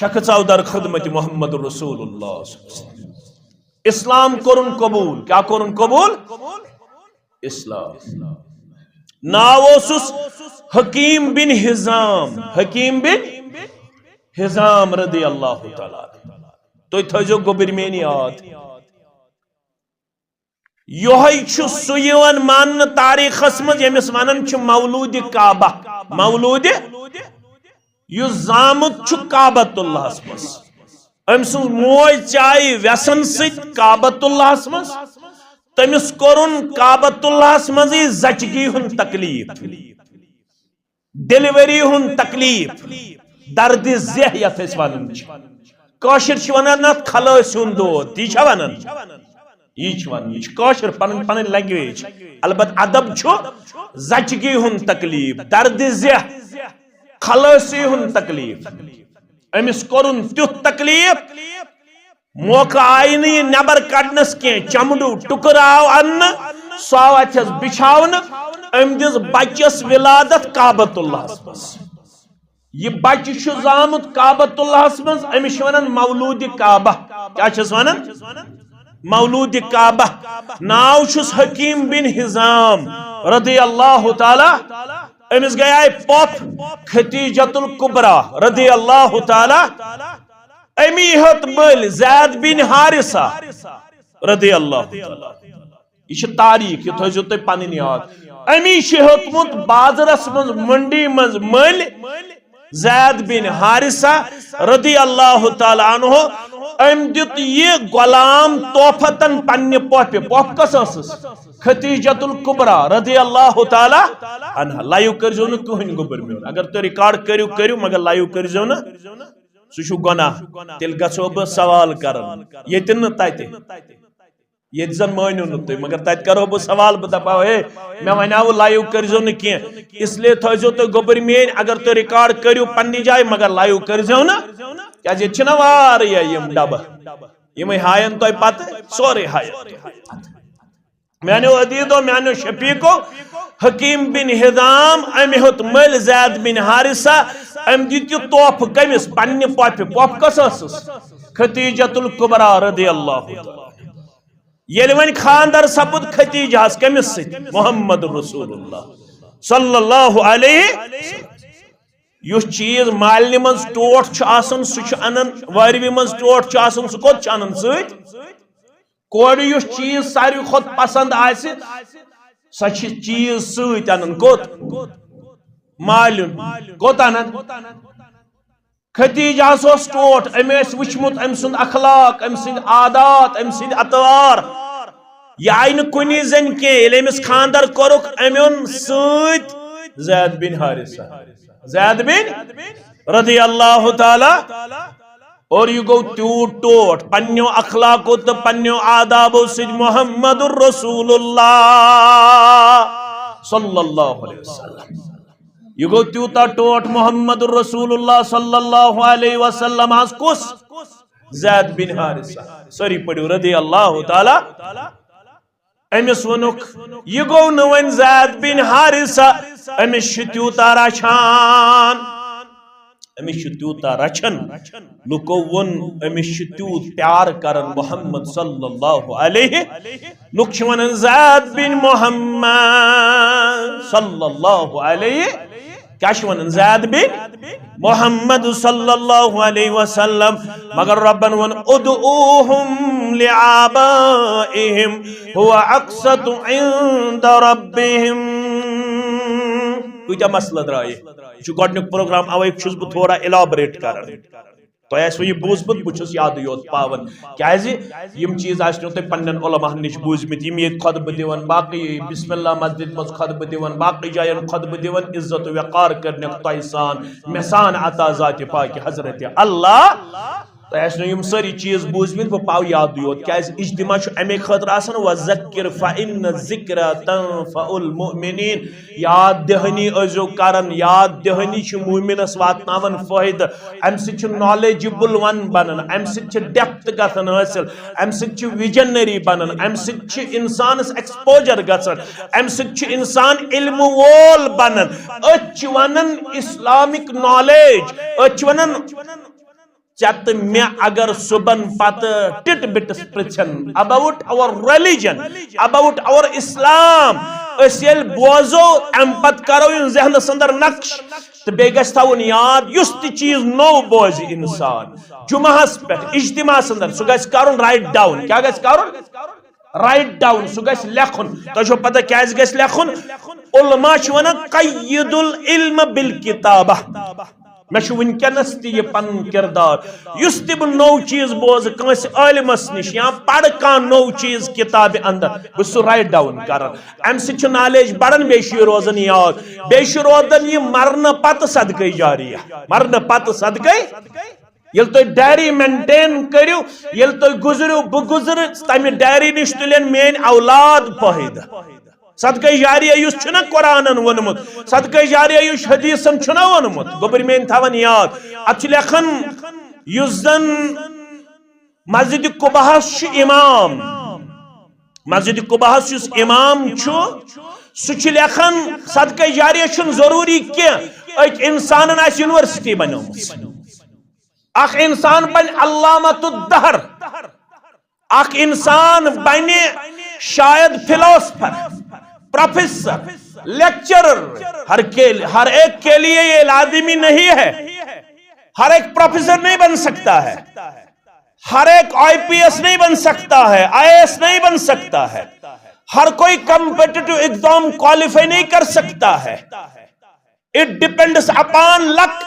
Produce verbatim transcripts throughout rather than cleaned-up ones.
شخص آو در خدمت محمد رسول اللہ صلی اللہ علیہ وسلم۔ اسلام کوٚرُن قبول۔ کیا کوٚرُن قبول؟ اسلام۔ ناو اوسُس حکیم بن حزام۔ حکیم بن حزام رضی اللہ تعالیٰ عنہ۔ تُہۍ تھٲیزیو گوٚبٕرۍ میٲنۍ یاد۔ یِہوٚے چھُ سُہ یِوان ماننہٕ تاریخس منٛز، ییٚمِس ونان چھِ مولود کعبہ۔ مولود، یُس زامُت چھُ کعبۃ اللہس منٛز۔ أمۍ سٕنٛز موج ژایہِ وٮ۪سن سۭتۍ کعبۃ اللہس منٛز۔ تٔمِس کوٚرُن کعبۃ اللہس منٛزٕے زچگی ہُنٛد تکلیف، ڈیلیوری ہُنٛد تکلیف، درد ذہ یتھ أسۍ ونان چھِ۔ کٲشِر چھِ ونان اتھ خلٲصی ہُنٛد دود، تی چھا ونان؟ یی چھِ ونان، یہِ چھِ کٲشِر پنٕنۍ، پنٕنۍ language۔ البتہ ادب چھُ زچگی ہُنٛد تکلیف، درد ذہ، خلٲصی ہُنٛد تکلیف۔ أمِس کوٚرُن تیُتھ تکلیف، موقع آیہِ نہٕ یہِ نٮ۪بر کڑنس کینٛہہ، چمڑُک ٹُکرٕ آو اننہٕ، سُہ آو اتھس بچھاونہٕ، أمۍ دِژ بچس ولادت کعبۃ اللہس منٛز۔ یہِ بچہِ چھُ زامُت کعبۃ اللہس منٛز، أمِس چھِ ونان مولود کعبہ۔ کیٛاہ چھِس ونان؟ مولود کعبہ۔ ناو چھُس حکیم بن حزام رضی اللہ تعالیٰ۔ أمِس گٔیے پۄپھ خدیجۃ الکبریٰ رضی اللہ تعالیٰ۔ أمی ہیوٚت مٔلۍ زید بن حارثہ رضی اللہ تعالیٰ۔ یہِ چھِ تاریخ، یہِ تھٲیزیو تُہۍ پنٕنۍ یاد۔ أمی چھِ ہیوٚتمُت بازرس منٛز، منڈی منٛز مٔلۍ زید بن حارثہ رضی اللہ تعالیٰ عنہ۔ أمۍ دیُت یہِ غلام تحفتن پننہِ پۄپھِ۔ پۄپھ کۄس ٲسٕس؟ خدیجۃ الکبریٰ رضی اللہ تعالیٰ عنہا۔ live کٔرزیو نہٕ کٕہٕنۍ گوٚبُر میون۔ اگر تُہۍ record کٔرِو، کٔرِو، مگر live کٔرزیو نہٕ۔ سُہ چھُ گۄناہ۔ تیٚلہِ گژھو بہٕ سوال کرن، ییٚتہِ نہٕ تتہِ۔ ییٚتہِ زن مٲنِو نہٕ تُہۍ، مگر تتہِ کرو بہٕ سوال، بہٕ دپہو، ہے، مےٚ ونیاوٕ live کٔرزیو نہٕ کینٛہہ، اس لیے تھٲیزیو تُہۍ گوٚبٕرۍ میٲنۍ، اگر تُہۍ record کٔرِو پننہِ جایہِ، مگر live کٔرزیو نہٕ، کیازِ ییٚتہِ چھِنہ واریاہ یِم ڈبہٕ، یِمے ہاین تۄہہِ پتہٕ، سورُے ہاین تۄہہِ پتہٕ۔ میانیو عزیزو، میانیو شفیقو، حکیم بن حزام، أمۍ ہیوٚت مٔلۍ زید بن حارثہ، أمۍ دیُت یہِ تحفہٕ کٔمِس؟ پننہِ پۄپھِ۔ پۄپھ کۄس ٲسٕس؟ خدیجۃ الکبریٰ رضی اللہ تعالیٰ۔ ییٚلہِ وۄنۍ خاندر سپُد خدیجہس کٔمِس سۭتۍ؟ محمد رسول اللہ صلی اللہ علیہ وسلم۔ یُس چیٖز مالنہِ منٛز ٹوٹھ چھُ آسان، سُہ چھُ انان، وٲروِ منٛز ٹوٹھ چھُ آسان، سُہ کوٚت چھُ انان سۭتۍ؟ کورِ یُس چیٖز ساروی کھۄتہٕ پسنٛد آسہِ، سۄ چھِ چیٖز سۭتۍ انان۔ کوٚت؟ مالیُن۔ کوٚت انان؟ خدیجہس اوس ٹوٹھ، أمۍ ٲسۍ وٕچھمُت أمۍ سُنٛد اخلاق، أمۍ سٕنٛدۍ عادات، أمۍ سٕنٛدۍ اطوار۔ یہِ آیہِ نہٕ کُنی زٔنۍ کینٛہہ، ییٚلہِ أمِس خانٛدر کوٚرُکھ، أمۍ اوٚن سۭتۍ زید بن حارثہ۔ زید بن رضی اللہ تعالیٰ۔ اور یہِ گوٚو تیوٗت ٹوٹھ پننیو اخلاقو تہٕ پننیو آدابو سۭتۍ محمد رسول اللہ صلی اللہ علیہ وسلم۔ یہِ گوٚو تیوٗتاہ ٹوٹھ محمد رسول اللہ صلی اللہ علیہ وسلمس۔ کُس؟ زید بن حارثہ۔ سٲری پٔرِو رضی اللہ تعالیٰ۔ أمِس ووٚنُکھ، یہِ گوٚو نہٕ وۄنۍ زید بن حارثہ، أمِس چھُ تیوٗتاہ رچھان، أمِس چھُ تیوٗتاہ رچھان۔ لُکو ووٚن، أمِس چھُ تیوٗت پیار کران محمد صلی اللہ علیہ۔ لُکھ چھِ ونان، زید بن محمد صلی اللہ علیہ، کیٛاہ چھِ ونان؟ زید بن محمد صلی اللہ علیہ وسلم۔ مگر رۄبن ووٚن، ادعوہم لآبائہم ہو اقسط عند ربہم۔ کۭتیاہ مسلہٕ درٛایہِ؟ یہِ چھُ گۄڈٕنیُک پروگرام، اوے چھُس بہٕ تھوڑا elaborate کران۔ تۄہہِ آسِوٕ یہِ بوٗزمُت، بہٕ چھُس یادٕے یوت پاوان۔ کیٛازِ؟ یِم چیٖز آسنو تۄہہِ پننٮ۪ن علماہن نِش بوٗزمٕتۍ، یِم ییٚتہِ خطبہٕ دِوان، باقٕے بسم اللہ مسجد منٛز خطبہٕ دِوان، باقٕے جاین خطبہٕ دِوان، عزت و وقار کٔرنکھ تۄہہِ سان، مےٚ سان عطا ذاتِ پاکِ حضرت اللہ۔ تۄہہِ آسنو یِم سٲری چیٖز بوٗزمٕتۍ، بہٕ پاو یادٕے یوت۔ کیٛازِ؟ اجتماع چھُ اَمے خٲطرٕ آسان، وذکر فإن الذکری تنفع المؤمنین۔ یاد دہٲنی ٲسۍزیو کران، یاد دہٲنی چھِ مومنس واتناوان فٲیدٕ۔ امہِ سۭتۍ چھُ knowledgeable one بنان، امہِ سۭتۍ چھِ depth گژھان حٲصِل، امہِ سۭتۍ چھُ visionary بنان، امہِ سۭتۍ چھُ انسانس exposure گژھان، امہِ سۭتۍ چھُ انسان علمہٕ وول بنان۔ أتھۍ چھِ ونان Islamic knowledge، أتھۍ چھِ ونان ژےٚ تہٕ مےٚ اگر صُبحن پتہٕ tit بِٹس پرژھن about our religion, about our Islam, أسۍ ییٚلہِ بوزو، امہِ پتہٕ کرو یِم ذہنس اندر نقش، تہٕ بیٚیہِ گژھِ تھاوُن یاد، یُس تہِ چیٖز نوٚو بوزِ انسان جمعہس پٮ۪ٹھ اجتماعس اندر، سُہ گژھِ کرُن write down۔ کیٛاہ گژھِ کرُن؟ Write down، سُہ گژھِ لیکھُن۔ تۄہہِ چھو پتہ کیٛازِ گژھِ لیکھُن؟ علماء چھِ ونان، قید العلم بالکتابہ۔ مےٚ چھُ وٕنکیٚنَس تہِ یہِ پَنُن کِردار، یُس تہِ بہٕ نوٚو چیٖز بوزٕ کٲنٛسہِ عٲلمَس نِش یا پَرٕ کانٛہہ نوٚو چیٖز کِتابہِ اَندَر، بہٕ چھُس سُہ write down کَران۔ اَمہِ سۭتۍ چھُ knowledge بَڑان، بیٚیہِ چھُ یہِ روزان یاد، بیٚیہِ چھُ روزان یہِ مَرنہٕ پَتہٕ صدقے جاریہ، مَرنہٕ پَتہٕ صدقے۔ ییٚلہِ تُہۍ diary maintain کٔرِو، ییٚلہِ تُہۍ گُزرِو، بہٕ گُزرٕ، تَمہِ diary نِش تُلن میٲنۍ اولاد فٲیدٕ۔ صدقہ جاریہ یُس چھُنہ قرآنن ووٚنمُت، صدقہ جاریہ یُس حدیثن چھُنہ ووٚنمُت، گوٚبرۍ میٲنۍ تھاوان یاد۔ اتھ چھُ لیکھان، یُس زن مسجد قباہس چھُ امام، مسجد قباہس یُس امام چھُ، سُہ چھُ لیکھان، صدقہ جاریہ چھُنہٕ ضروٗری کینٛہہ أکۍ انسانن آسہِ university بنٲومٕژ۔ اکھ انسان بنہِ علامۃ الدہر، اکھ انسان بنہِ شاید philosopher، professor، lecturer، ہر کے، ہر ایک کے لیے یہ لازمی نہیں ہے۔ ہر ایک professor نہیں بن سکتا ہے، ہر ایک آئی پی ایس نہیں بن سکتا ہے، آئی اے ایس نہیں بن سکتا ہے، ہر کوئی competitive exam qualify نہیں کر سکتا ہے۔ It depends upon luck۔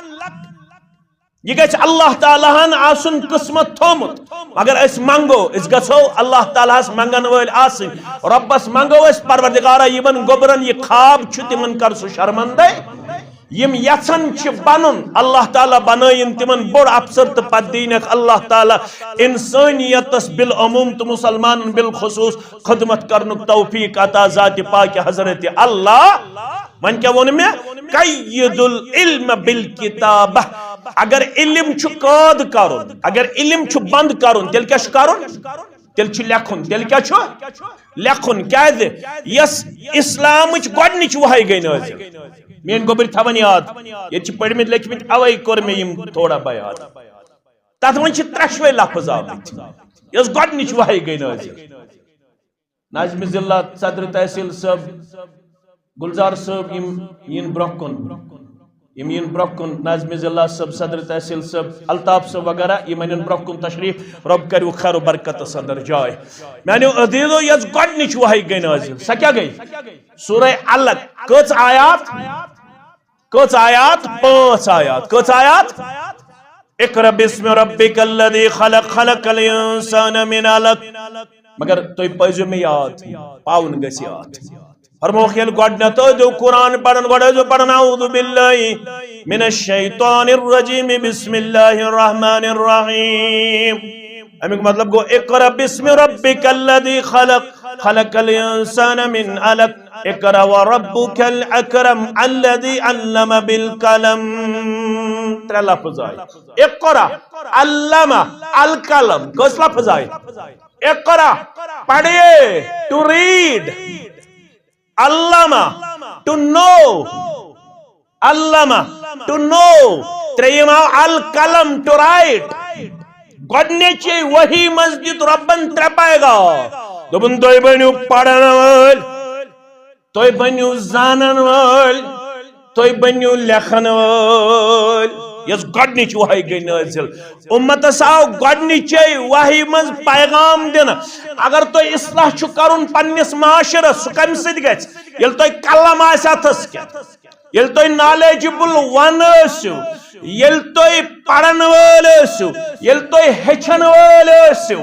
یہِ گژھِ اللہ تعالیٰ ہن آسُن قسمت تھومُت۔ مگر أسۍ منگو، أسۍ گژھو اللہ تعالیٰ ہس منگن وٲلۍ آسٕنۍ۔ رۄبس منگو أسۍ، پروردگارا، یِمن گوٚبرن یہِ خواب چھُ، تِمن کر سُہ شرمندے۔ یِم یژھان چھِ بنُن، اللہ تعالیٰ بنٲیِن تِمن بوٚڑ افسر تہٕ پتہٕ دِینکھ اللہ تعالیٰ انسٲنیتس بالعموم تہٕ مسلمانن بالخصوص خدمت کرنُک توفیق عطا ذات پاک حضرت اللہ۔ وۄنۍ کیٛاہ ووٚن مےٚ؟ قید العلم بالکتابہ۔ اگر علم چھُ قٲد کرُن، اگر علم چھُ بند کرُن، تیٚلہِ کیٛاہ چھُ کرُن؟ تیٚلہِ چھُ لیکھُن۔ تیٚلہِ کیٛاہ چھُ؟ لیکھُن۔ کیٛازِ؟ یۄس اسلامٕچ گۄڈٕنِچ وحی گٔے نٲزِل۔ میٲنۍ گوٚبٕرۍ تھاوَن یاد، ییٚتہِ چھِ پٔرمٕتۍ لیکھمٕتۍ، اوے کوٚر مےٚ یِم تھوڑا بیان۔ تَتھ منٛز چھِ ترٛٮ۪شوَے لفظ آمٕتۍ۔ یۄس گۄڈٕنِچ وحی گٔے نٲزِل۔ ناظم ضلع صدر تحصیل صٲب، گلزار صٲب، یِم یِن برونٛہہ کُن، یِم یِن برونٛہہ کُن، ناظم ضلع صٲب، صدر تحصیل صٲب، الطاف صٲب وغیرہ، یِم اَنن برونٛہہ کُن تشریف، رۄب کَرِو خیر و برکتس اندر جاے۔ میانیو عزیزو، یۄس گۄڈٕنِچ وحی گٔے نٲزِل، سۄ کیٛاہ گٔے؟ سورہ علق، کٔژ آیات؟ کٔژ آیات؟ پانٛژھ آیات۔ کٔژ آیات؟ اقرأ باسم ربک الذی خلق، خلق الانسان من علق۔ مگر تُہۍ پٔزیو مےٚ یاد، پاوُن گژھِ یاد۔ فرمووُکھ، ییٚلہِ گۄڈٕنیتھ ٲسۍزیو قرآن پران، گۄڈٕ ٲسۍزیو پران، اعوذ باللہ من الشیطان الرجیم، بسم اللہ الرحمن الرحیم۔ اَمیُک مطلب گوٚو، اقرأ باسم ربک الذی خلق، خلق الانسان من علق، اقرأ وربک الاکرم الذی علم بالقلم۔ ترٛےٚ لفظ آیہِ۔ اقرأ، علم، القلم۔ کٔژ لفظ آیہِ؟ اقرأ، پڑھیے، to read۔ علم، to know۔ علم، to know۔ ترٛیٚیِم آو القلم، to write۔ گۄڈٕنِچے وحی منٛز دیُت رۄبن ترٛےٚ پیغام۔ دوٚپُن، تُہۍ بٔنِو پرن وٲلۍ، تُہۍ بٔنِو زانن وٲلۍ، تُہۍ بٔنِو لیکھن وٲلۍ۔ یۄس گۄڈٕنِچ وحی گٔے نٲزِل، اُمتس آو گۄڈٕنِچے وحی منٛز پیغام دِنہٕ۔ اگر تۄہہِ اصلاح چھُ کرُن پننِس معاشرس، سُہ کمہِ سۭتۍ گژھِ؟ ییٚلہِ تۄہہِ قلم آسہِ اتھس کٮ۪تھ، ییٚلہِ تُہۍ knowledgeable one ٲسِو، ییٚلہِ تُہۍ پرن وٲلۍ ٲسِو، ییٚلہِ تُہۍ ہیٚچھن وٲلۍ ٲسِو،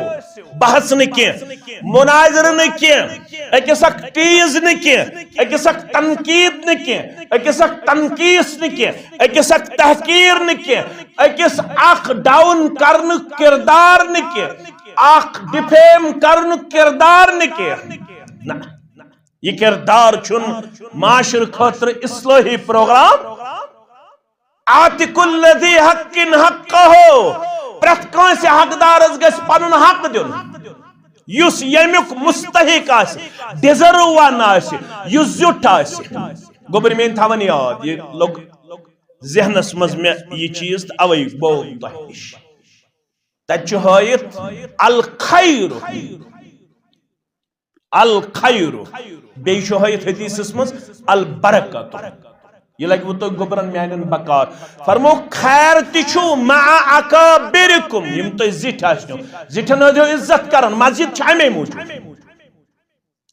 بحث نہٕ کینٛہہ، مناظرٕ نہٕ کینٛہہ، أکِس اکھ tease نہٕ کینٛہہ، أکِس اکھ تنقید نہٕ کینٛہہ، أکِس اکھ تنقیٖص نہٕ کینٛہہ، أکِس اکھ تحقیٖر نہٕ کینٛہہ، أکِس اکھ down کرنُک کردار نہٕ کینٛہہ، اکھ defame کرنُک کردار نہٕ کینٛہہ۔ نہ۔ یہِ کردار چھُن معاشرٕ خٲطرٕ اصلٲحی پروگرام۔ آتِ کُلہِ ذی حق حقہ، پرٛٮ۪تھ کٲنٛسہِ حقدارس گژھِ پنُن حق دیُن، یُس ییٚمیُک مستحق آسہِ، deserve one آسہِ، یُس زیُٹھ آسہِ۔ گوٚبرۍ میٲنۍ تھاوان یاد، یہِ لوٚگ ذہنس منٛز مےٚ یہِ چیٖز، تہٕ اوے بوو تۄہہِ نِش۔ تتہِ چھُ ہٲیِتھ الخیر، الخیر۔ بیٚیہِ چھُ ہٲیِتھ حدیثس منٛز البرکت۔ یہِ لگہِ وۄنۍ تۄہہِ گوٚبرن میانٮ۪ن بکار۔ فرمو، خیر تہِ چھُ مع اکابرکم، یِم تۄہہِ زِٹھۍ آسنو۔ زِٹھٮ۪ن ٲسۍزیو عزت کران، مسجد چھِ امے موٗجوٗب،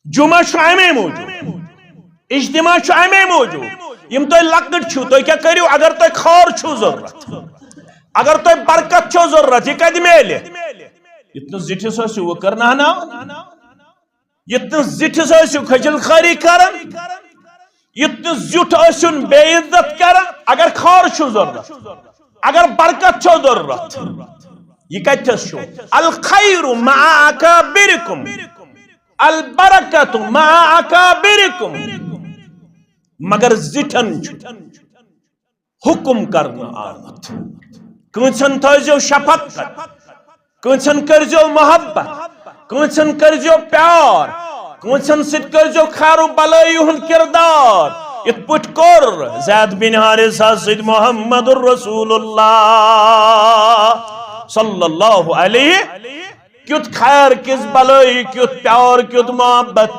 جمعہ چھُ امے موٗجوٗب، اجتماع چھُ امے موٗجوٗب۔ یِم تۄہہِ لۄکٕٹۍ چھِو، تُہۍ کیٛاہ کٔرِو؟ اگر تۄہہِ خٲر چھُو ضروٗرت، اگر تۄہہِ برکت چھو ضروٗرت، یہِ کتہِ میلہِ؟ یُتھ نہٕ زِٹھِس ٲسِو وۄنۍ کرناوناوان، یُتھ نہٕ زِٹھِس ٲسِو خٔجل خٲری کران، یُتھ نہٕ زیُٹھ ٲسِن بے عزت کران۔ اگر خٲر چھُو ضروٗرت، اگر برکت چھو ضروٗرت، یہِ کتہِ تھس چھُ؟ الخیر مع اکابرکم، البرکت مع اکابرکم۔ مگر زِٹھٮ۪ن چھُ حکم کرنہٕ آمُت۔ کٲنٛسن تھٲیزیو شفقت، کٲنٛسن کٔرزیو محبت، کٲنٛسن کٔرزیو پیار، کٲنٛسن سۭتۍ کٔرزیو خیر و بلٲیی ہُنٛد کردار۔ یِتھ پٲٹھۍ کوٚر زید بن حارثہ سۭتۍ محمد رسول اللہ صلی اللہ علیہ۔ کیُتھ خیر، کِژھ بلٲیی، کیُتھ پیار، کیُتھ محبت۔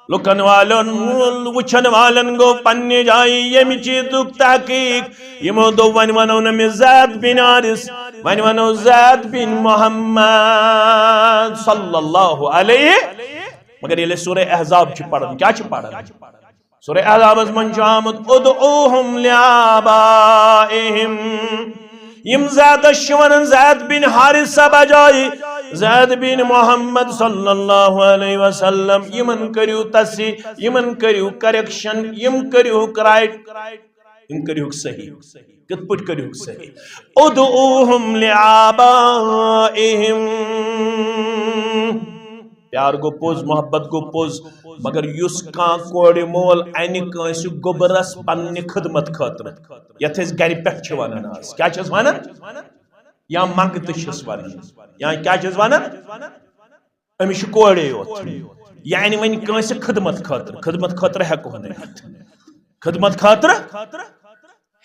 لُکن والٮ۪ن، وٕچھن والٮ۪ن گوٚو پننہِ جایہِ ییٚمہِ چیٖزُک تحقیٖق۔ یِمو دوٚپ، وۄنۍ ونو نہٕ أمِس زید بن حارث، وۄنۍ ونو زید بن محمد صلی اللہ علیہ۔ مگر ییٚلہِ أسۍ سورہ احزاب چھِ پران، کیٛاہ چھِ پران؟ سورہ احزابس منٛز چھُ آمُت، ادعوہم لآبائہم۔ یِم زیدس چھِ ونان زید بن حارثہ بجایہِ زید بن محمد صلی اللہ علیہ وسلم۔ یِمن کٔرِو تصحیح، یِمن کٔرِو کریکشن، یِم کٔرِوکھ رائٹ، یِم کٔرِوکھ صحیح۔ کِتھ پٲٹھۍ کٔرِوکھ صحیح؟ ادعوہم لآبائہم۔ پیار گوٚو پوٚز، محبت گوٚو پوٚز، مگر یُس کانٛہہ کورِ مول انہِ کٲنٛسہِ گوٚبرس پننہِ خدمت خٲطرٕ، یتھ أسۍ گرِ پٮ۪ٹھ چھِ ونان آز، کیٛاہ چھِس ونان؟ یا منٛگتہٕ چھِس ونان، یا کیٛاہ چھِس ونان؟ أمِس چھُ کورے یوت، یہِ انہِ وۄنۍ کٲنٛسہِ خدمت خٲطرٕ، خدمت خٲطرٕ ہٮ۪کو نہٕ أنِتھ، خدمت خٲطرٕ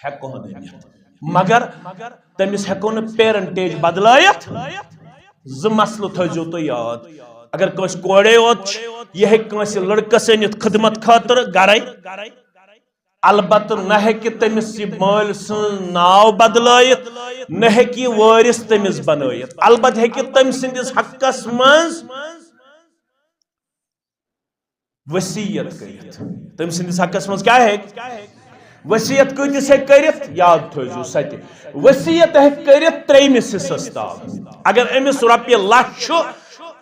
ہٮ۪کو نہٕ أنِتھ۔ مگر تٔمِس ہٮ۪کو نہٕ پیرنٹیج بدلٲیِتھ۔ زٕ مسلہٕ تھٲیزیو تُہۍ یاد۔ اگر کٲنٛسہِ کورے یوت چھِ، یہِ ہیٚکہِ کٲنٛسہِ لڑکس أنِتھ خدمت خٲطرٕ گرے، البتہٕ نہ ہیٚکہِ تٔمِس یہِ مٲلۍ سٕنٛز ناو بدلٲیِتھ، نہ ہیٚکہِ یہِ وٲرِث تٔمِس بنٲیِتھ۔ البتہٕ ہیٚکہِ تٔمۍ سٕنٛدِس حقس منٛز وصیت کٔرِتھ۔ تٔمۍ سٕنٛدِس حقس منٛز کیٛاہ ہیٚکہِ؟ وصیت کۭتِس ہیٚکہِ کٔرِتھ؟ یاد تھٲیزیو سۄ تہِ۔ وصیت ہیٚکہِ کٔرِتھ ترٛیٚیمِس حصس تام۔ اگر أمِس رۄپیہِ لچھ چھُ،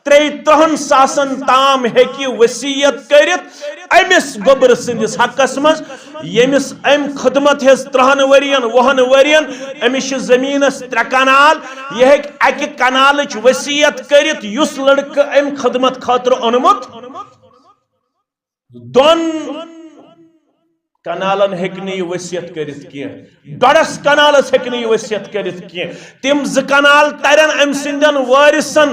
ترٛیٚیہِ ترٕٛہن ساسن تام ہیٚکہِ یہِ وصیت کٔرِتھ أمِس گوٚبرٕ سٕنٛدِس حقس منٛز، ییٚمِس أمۍ خدمت ہیٚژ ترٕٛہن ؤرین، وُہن ؤرین، أمِس چھِ زٔمیٖنس ترٛےٚ کنال، یہِ ہیٚکہِ اکہِ کنالٕچ وصیت کٔرِتھ، یُس لڑکہٕ أمۍ خدمت خٲطرٕ اوٚنمُت۔ دۄن کنالن ہیٚکہِ نہٕ یہِ وصیت کٔرِتھ کینٛہہ، ڈۄڈس کنالس ہیٚکہِ نہٕ یہِ وصیت کٔرِتھ کینٛہہ۔ تِم زٕ کنال ترن أمۍ سٕنٛدٮ۪ن وٲرثن،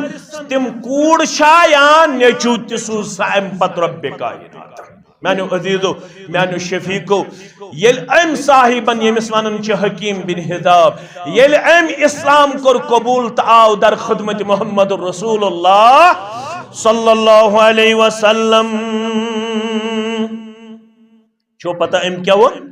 تِم کوٗر چھا یا نیٚچو تہِ سوٗز سا اَمہِ پتہٕ رۄبِ کائنات۔ میانیو عزیزو، میانیو شفیقو، ییٚلہِ أمۍ صاحبن، ییٚمِس ونان چھِ حکیم بن حزام، ییٚلہِ أمۍ اسلام کوٚر قبول تہٕ آو در خدمت محمد رسول اللہ صلی اللہ علیہ وسلم، چھو پتہ أمۍ کیٛاہ ووٚن؟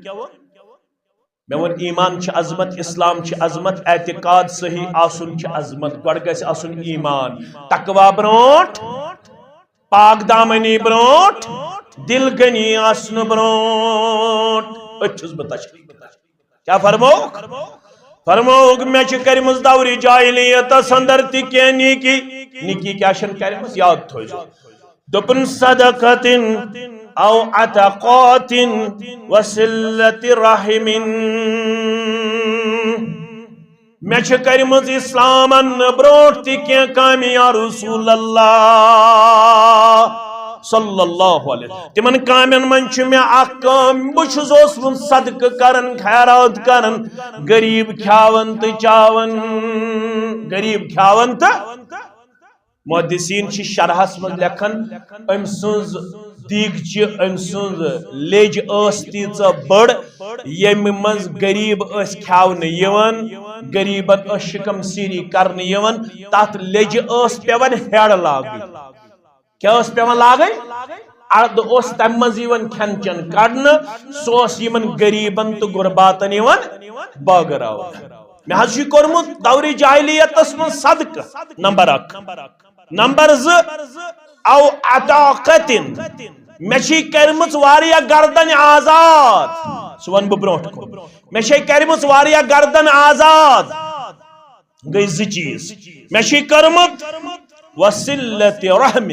مےٚ ووٚن، ایمان چھِ عظمت، اسلام چھِ عظمت، اعتقاد صحیح آسُن چھِ عظمت۔ گۄڈٕ گژھِ آسُن ایمان، تقوی برونٛٹھ، پاک دامنی برونٛٹھ، دل غنی آسنہٕ برونٛٹھ۔ أتھۍ چھُس بہٕ تشریح۔ کیٛاہ فرمووُکھ؟ فرمووُکھ، مےٚ چھِ کٔرمٕژ دورِ جاہلیتس اندر تہِ کینٛہہ نیکی۔ نیکی کیٛاہ چھَن کٔرمٕژ؟ یاد تھٲوزیو۔ دوٚپُن، صدقتن او عتقاتن وصلت رحمن۔ مےٚ چھِ کٔرمٕژ اسلام اننہٕ برونٛٹھ تہِ کینٛہہ کامہِ، یا رسول اللہ صلی اللہ علیہ۔ تِمن کامٮ۪ن منٛز چھِ مےٚ اکھ کٲم، بہٕ چھُس اوسمُت صدقہٕ کران، خیرات کران، غریب کھیاوان تہٕ چاوان، غریب کھیاوان تہٕ محدثین چھِ شرحس منٛز لیکھان، أمۍ سٕنٛز دیٖگچہِ أمۍ سٕنٛز لیٚج ٲس تیٖژاہ بٔڑ، ییٚمہِ منٛز غریٖب ٲسۍ کھیاونہٕ یِوان، غریٖبن ٲس شِکم سیٖری کرنہٕ یِوان۔ تتھ لیٚجہِ ٲس پٮ۪وان ہیڑ لاگٕنۍ۔ کیٛاہ ٲس پٮ۪وان لاگٕنۍ؟ اَدٕ اوس تَمہِ منٛز یِوان کھٮ۪ن چٮ۪ن کڑنہٕ، سُہ اوس یِمن غریٖبن تہٕ غُرباتن یِوان بٲگراونہٕ۔ مےٚ حظ چھُ یہِ کوٚرمُت دورِ جاہلیتس منٛز صدقہٕ، نمبر اکھ۔ نمبر زٕ، او عتاقتن، مےٚ چھِ کٔرمٕژ واریاہ گردن آزاد، سُہ وَنہٕ بہٕ برونٛٹھ کُن۔ مےٚ چھِ کٔرمٕژ واریاہ گردن آزاد۔ گٔے زٕ چیٖز۔ مےٚ چھِ کٔرمٕژ وصلت رحم،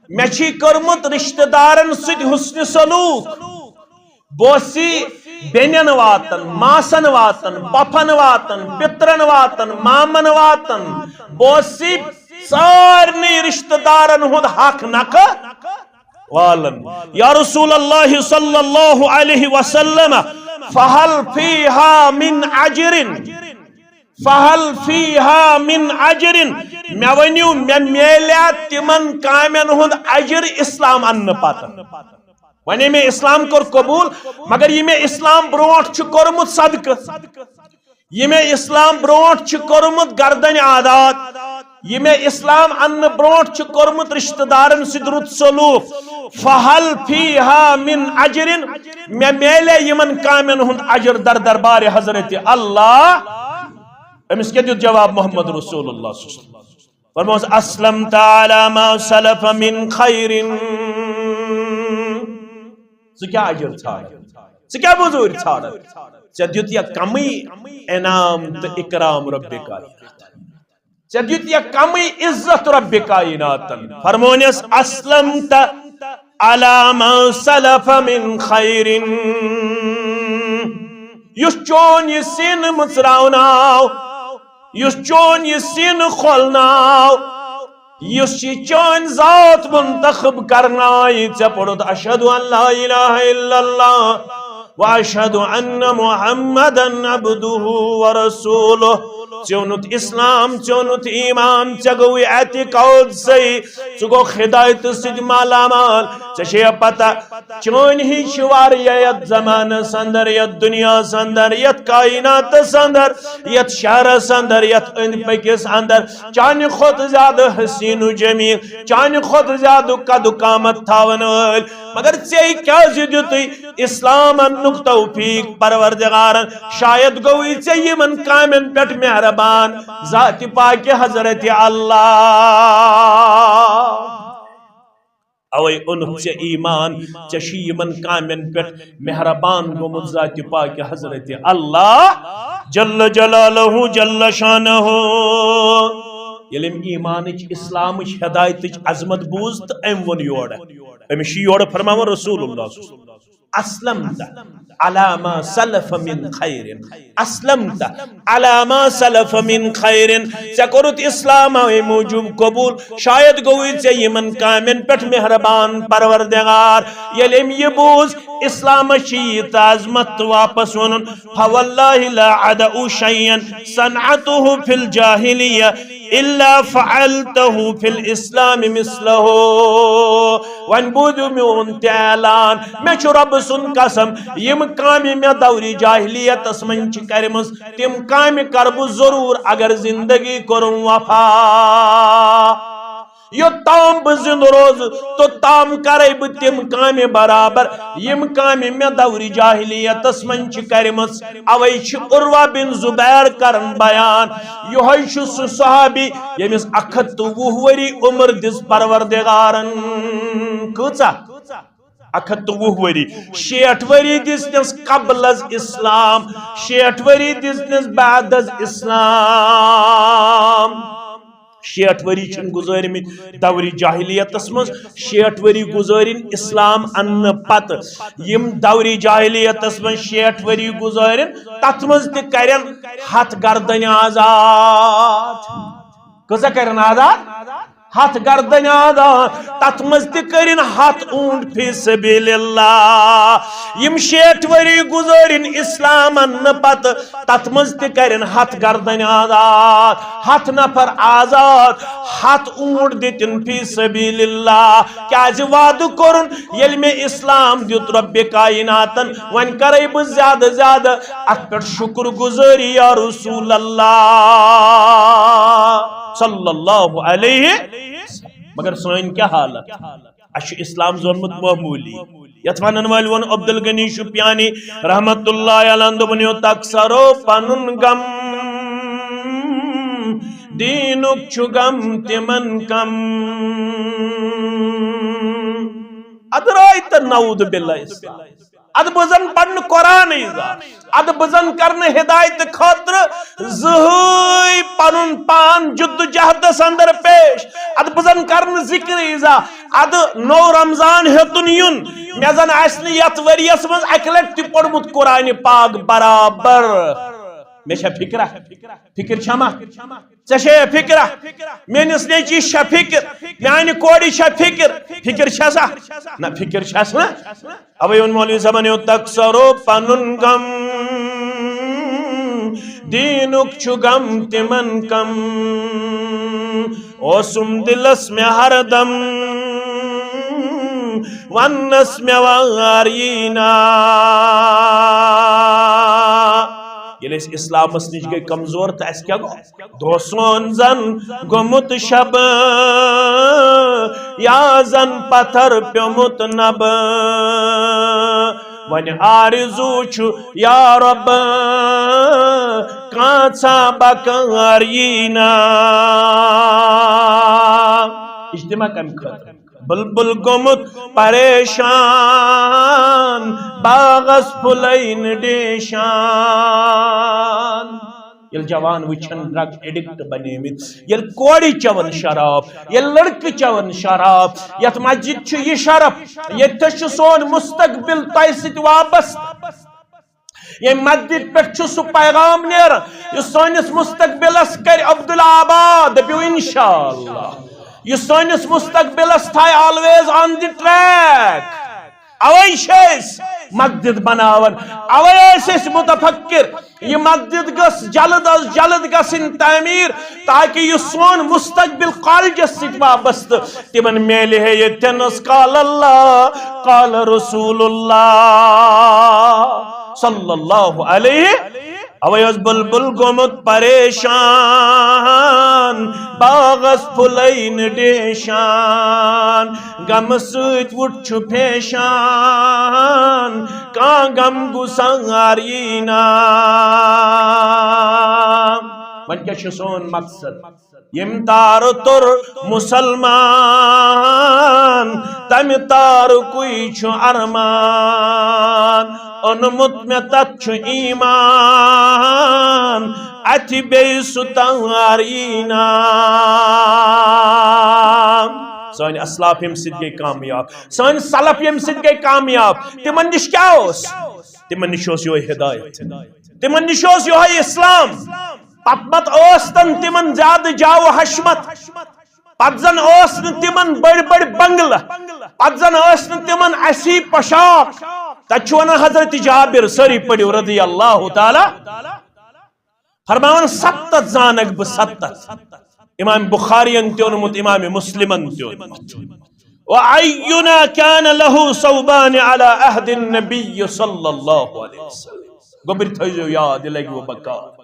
مےٚ چھِ کٔرمٕژ رشتہٕ دارن سۭتۍ حسن سلوک۔ بہٕ اوسُس بیٚنٮ۪ن واتان، ماسن واتان، پۄپھن واتان، پِترن واتان، مامن واتان۔ بہٕ اوسُس سارنٕے رشتہٕ دارن ہُنٛد حق نکھٕ والان۔ یا رسول اللہ صلی اللہ علیہ وسلم، فہل فیہا من اجر؟ فہل فیہا من اجر؟ مےٚ ؤنِو، مےٚ میلیٛا تِمن کامٮ۪ن ہُنٛد اجر اسلام اننہٕ پتہٕ؟ وۄنۍ مےٚ اسلام کوٚر قبول، مگر یہِ مےٚ اسلام برونٛٹھ چھُ کوٚرمُت صدقہٕ، یہِ مےٚ اسلام برونٛٹھ چھُ کوٚرمُت گردن آزاد، یہِ مےٚ اسلام اننہٕ برونٛٹھ چھُ کوٚرمُت رشتہٕ دارن سۭتۍ رُت سلوک، فہل فیہا من اجر؟ مےٚ میلیٛا یِمن کامٮ۪ن ہُنٛد اجر در دربارِ حضرت اللہ؟ أمِس کیٛاہ دیُت جواب محمد رسول اللہ صلی اللہ علیہ وسلم؟ فرموس، اسلمت علی ما سلف من خیر۔ ژٕ کیٛاہ اجر ژھانڈکھ؟ ژٕ کیٛاہ مٔزوٗرۍ ژھانڈکھ؟ ژےٚ دیُت یا کمٕے انعام تہٕ اکرام رب کائنات؟ ژےٚ دیُت یا کمٕے عزت رب کائناتن؟ فرمونس، اسلمت علی ما سلف من خیر۔ یُس چون یہِ سینہٕ مٕژراوناو، یُس چون یہِ سینہٕ کھولناو، یُس یہِ چٲنۍ ذات منتخب کرنایہِ، ژےٚ پوٚرُتھ اشہد ان لا الہ الا اللہ و اشہد ان محمدا عبدہ و رسولہ۔ ژےٚ اوٚنُتھ اسلام، ژےٚ اوٚنُتھ ایمان، ژےٚ گوٚوُے اعتقاد صحیح، ژٕ گوٚکھ ہدایتہٕ سۭتۍ مالا مال۔ ژےٚ چھےٚ پتہ، چٲنۍ ہِش چھِ واریاہ یتھ زمانس اندر، یتھ دُنیاہس اندر، یتھ کائناتس اندر، یتھ شہرس اندر، یتھ أنٛدۍ پٔکِس اندر۔ چانہِ کھۄتہٕ زیادٕ حسین و جمیل، چانہِ کھۄتہٕ زیادٕ قد و قامت تھاون وٲلۍ، مگر ژےٚ کیازِ دیُتُے اسلام اننُک توفیق؟ پروردگارن شاید گوٚوُے ژےٚ یِمن کامٮ۪ن پٮ۪ٹھ مہربان، ذاتِ پاکِ حضرت اللہ۔ اوے اوٚنُتھ ژےٚ ایمان، ژےٚ چھُ یِمن کامٮ۪ن پٮ۪ٹھ مہربان گوٚمُت ذاتِ پاکِ حضرت اللہ جل جلالہ جل شانہ۔ ییٚلہِ أمۍ ایمانٕچ، اسلامٕچ، ہدایتٕچ عظمت بوٗز تہٕ أمۍ ووٚن یورٕ، أمِس چھُ یورٕ فرماوان رسول اللہ صلی اللہ علیہ وسلم، اسلمت علی ما سلف من خیر، اسلمت علی ما سلف من خیر، ژےٚ کوٚرُتھ اسلام اوے موٗجوٗب قبول، شاید گوٚوُے ژےٚ یِمن کامٮ۪ن پٮ۪ٹھ مہربان پروردگار۔ ییٚلہِ أمۍ یہِ بوٗز، اسلامس چھِ ییٖژاہ عظمت تہٕ واپس ووٚنُن، فواللہ لا ادع شیئا صنعته فی الجاہلیہ الا فعلته فی الاسلام مثلہ۔ وۄنۍ بوٗزِو میون تہِ اعلان، مےٚ چھُ رۄبہٕ سُنٛد قسم، یِم کامہِ مےٚ دورِ جاہلیتس منٛز چھِ کرِمٕژ، تِم کامہِ کرٕ بہٕ ضروٗر، اگر زندگی کوٚرُم وفا۔ یوٚت تام بہٕ زِندٕ روزٕ، توٚت تام کرے بہٕ تِم کامہِ برابر، یِم کامہِ مےٚ دورِ جاہلیتس منٛز چھِ کرِمٕژ۔ اوے چھِ عروہ بن زبیر کران بیان، یِہوٚے چھُ سُہ صحابی ییٚمِس اکھ ہتھ تہٕ وُہ ؤری عمر دِژ پروردگارن۔ کۭژاہ؟ اکھ ہتھ تہٕ وُہ ؤری۔ شیٹھ ؤری دِژنس قبل از اسلام، شیٹھ ؤری دِژنس بعد از اسلام۔ شیٹھ ؤری چھِن گُزٲرمٕتۍ دورِ جاہلیتس منٛز، شیٹھ ؤری گُزٲرِن اسلام اننہٕ پتہٕ۔ یِم دورِ جاہلیتس منٛز شیٹھ ؤری گُزٲرِن، تتھ منٛز تہِ کرن ہتھ گردنہِ آزاد۔ کۭژاہ کرن آزاد؟ ہتھ گردن آزاد، تتھ منٛز تہِ کٔرِن ہتھ اوٗنٹ فی سبیل اللہ۔ یِم شیٹھ ؤری گُزٲرِن اسلام اننہٕ پتہٕ، تتھ منٛز تہِ کٔرِن ہتھ گردن آزاد، ہتھ نفر آزاد، ہتھ اوٗنٹ دِتِن فی سبیل اللہ۔ کیازِ وعدٕ کوٚرُن، ییٚلہِ مےٚ اسلام دیُت رۄبِ کائناتن، وۄنۍ کرے بہٕ زیادٕ زیادٕ اتھ پٮ۪ٹھ شُکر گُزٲری یا رسول اللہ صلی اللہ علیہ۔ مگر سٲنۍ کیٛاہ حالت؟ اسہِ چھُ اسلام زونمُت معموٗلی۔ یتھ ونن وٲلۍ ووٚن عبدالغنی شُپیانی رحمت اللہ علیہ، دوٚپُن، یوٚت تک سرو پنُن غم، دیٖنُک چھُ غم تِمن کم۔ ادٕ راے تہٕ نعوذ باللہ اسلام۔ ادٕ بہٕ زن پرنہٕ قرآنٕے زانٛہہ۔ ادٕ بہٕ زن کرنہٕ ہدایتہٕ خٲطرٕ زٕہٕے پنُن پان جدوجہدس اندر پیش۔ ادٕ بہٕ زن کرنہٕ ذکرٕے زانٛہہ۔ ادٕ نوٚو رمضان ہیوٚتُن یُن۔ مےٚ زن آسہِ نہٕ یتھ ؤریس منٛز اکہِ لٹہِ تہِ پوٚرمُت قرآنِ پاک برابر۔ مےٚ چھا فکرا؟ فکر چھا ما؟ ژےٚ چھے فکرا؟ میٲنِس نیٚچوِس چھا فکر؟ میانہِ کورِ چھا فکر؟ فکر چھا سا؟ نہ، فکر چھس نہ۔ اوے ووٚن مولوی صٲبن، یوٚت تک سرو پنُن غم، دیٖنُک چھُ غم تِمن کم۔ اوسُم دِلس مےٚ ہردم، وننس مےٚ وار یی نا۔ ییٚلہِ أسۍ اسلامس نِش گٔے کمزور، تہٕ اسہِ کیٛاہ گوٚو؟ دۄہ سون زن گوٚمُت شب، یا زن پتھر پیوٚمُت نب۔ وۄنۍ آرزو چھُ یا رب، کانٛژھا بکار یی نا۔ اجتماع کمہِ خٲطرٕ؟ بلبل گوٚمُت پریشان، باغس پھُلے نہٕ ڈیشان۔ ییٚلہِ جوان وٕچھن ڈرگ ایڈکٹ بنیمٕتۍ، ییٚلہِ کورِ چٮ۪ون شراب، ییٚلہِ لڑکہٕ چٮ۪ون شراب، یتھ مسجد چھُ یہِ شرف، ییٚتہِ چھُ سون مستقبل تۄہہِ سۭتۍ وابستہٕ۔ ییٚمہِ مسجد پٮ۪ٹھ چھُ سُہ پیغام نیران یُس سٲنِس مستقبلس کرِ عبدالآباد۔ دٔپِو انشاءاللہ۔ یُس سٲنِس مستقبلس تھایہِ always on the track۔ اوے چھِ أسۍ مسجد بناوان، اوے ٲسۍ أسۍ متفکر۔ یہِ مسجد گٔژھ جلد از جلد گژھٕنۍ تعمیٖر، تاکہ یُس سون مستقبل کالجس سۭتۍ وابستہٕ، تِمن میلہِ ہے ییٚتٮ۪نس قال اللہ، قال رسول اللہ صلی اللہ علیہ۔ اوے اوس بلبل گوٚمُت پریشان، باغس پھُلے نہٕ ڈیشان، غمہٕ سۭتۍ وُٹھ چھُ پھیشان، کانٛہہ غم گُسار یی نا۔ وۄنۍ کیٛاہ چھُ سون مقصد؟ ییٚمۍ تارٕ توٚر مسلمان، تمہِ تارُکُے چھُ ارمان۔ اوٚنمُت مےٚ تتھ چھُ ایمان، اتھِ بیٚیہِ سُہ تار یی نا۔ سٲنۍ اسلاف ییٚمہِ سۭتۍ گٔے کامیاب، سٲنۍ سلف ییٚمہِ سۭتۍ گٔے کامیاب، تِمن نِش کیٛاہ اوس؟ تِمن نِش اوس یِہوٚے ہدایت، تِمن نِش اوس یِہوٚے اسلام۔ پتہٕ پتہٕ ٲس تن تِمن زیادٕ جاہ و حشمت، پتہٕ زن ٲس نہٕ تِمن بٔڑۍ بٔڑۍ بنگلہٕ، پتہٕ زن ٲس نہٕ تِمن اسی پوشاک۔ تتہِ چھُ ونان حضرت جابر، سٲری پٔرِو، رضی اللہ تعالیٰ، فرماوان، ستتھ زانکھ بہٕ، ستتھ۔ امام بخاری ین تہِ اوٚنمُت، امام مسلمن تہِ اوٚنمُت۔ وأينا كان له ثوبان على عهد النبي صلى الله عليه وسلم۔ گوٚبرۍ تھٲیزیو یاد، یہِ لگہِ وۄنۍ بکار۔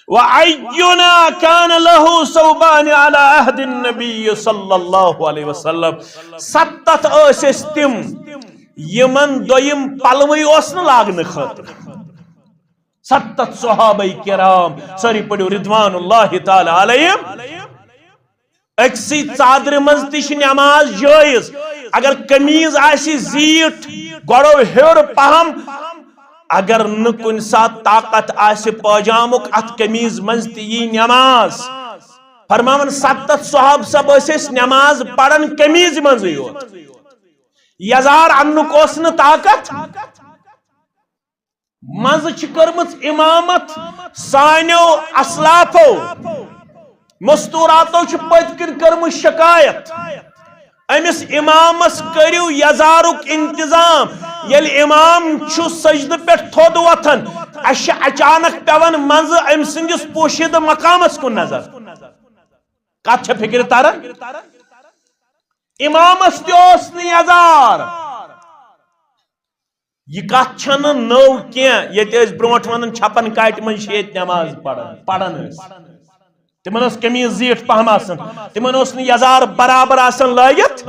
وأينا كان له ثوبان على عهد النبي صلى الله عليه وسلم۔ ستتھ ٲسۍ أسۍ تِم، یِمن دوٚیِم پلوٕے اوس نہٕ لاگنہٕ خٲطرٕ۔ ستتھ صحابہ کرام، سٲری پٔرِو رضوان اللہ تعالیٰ علیہم۔ أکسٕے ژادرِ منٛز تہِ چھِ نماز جٲیز۔ اگر قمیٖض آسہِ زیٖٹھ، گۄڈو ہیوٚر پہم، اگر نہٕ کُنہِ ساتہٕ طاقت آسہِ پٲجامُک، اتھ قمیٖض منٛز تہِ یی نماز۔ فرماوان، ستتھ صحابہٕ سب ٲسۍ أسۍ نماز پران قمیٖض منٛزٕے یوت۔ یزار اننُک اوس نہٕ طاقت۔ منٛزٕ چھِ کٔرمٕژ امامت سانیو اسلافو، مستوراتو چھِ پٔتۍ کِنۍ کٔرمٕژ شکایت، أمِس امامس کٔرِو یزارُک انتظام۔ ییٚلہِ امام چھُ سجدٕ پٮ۪ٹھ تھوٚد وۄتھان، اسہِ چھِ اچانک پٮ۪وان منٛزٕ أمۍ سٕنٛدِس پوشیدٕ مقامس کُن نظر۔ کتھ چھےٚ فکرِ تران؟ امامس تہِ اوس نہٕ یزار۔ یہِ کتھ چھنہٕ نٔو کینٛہہ، ییٚتہِ ٲسۍ برونٛٹھ ونان چھپن کاٹہِ منٛز چھِ ییٚتہِ نماز پران، پران ٲسۍ۔ تِمن ٲس قمیٖض زیٖٹھ پہم آسان، تِمن اوس نہٕ یزار برابر آسان لٲگِتھ۔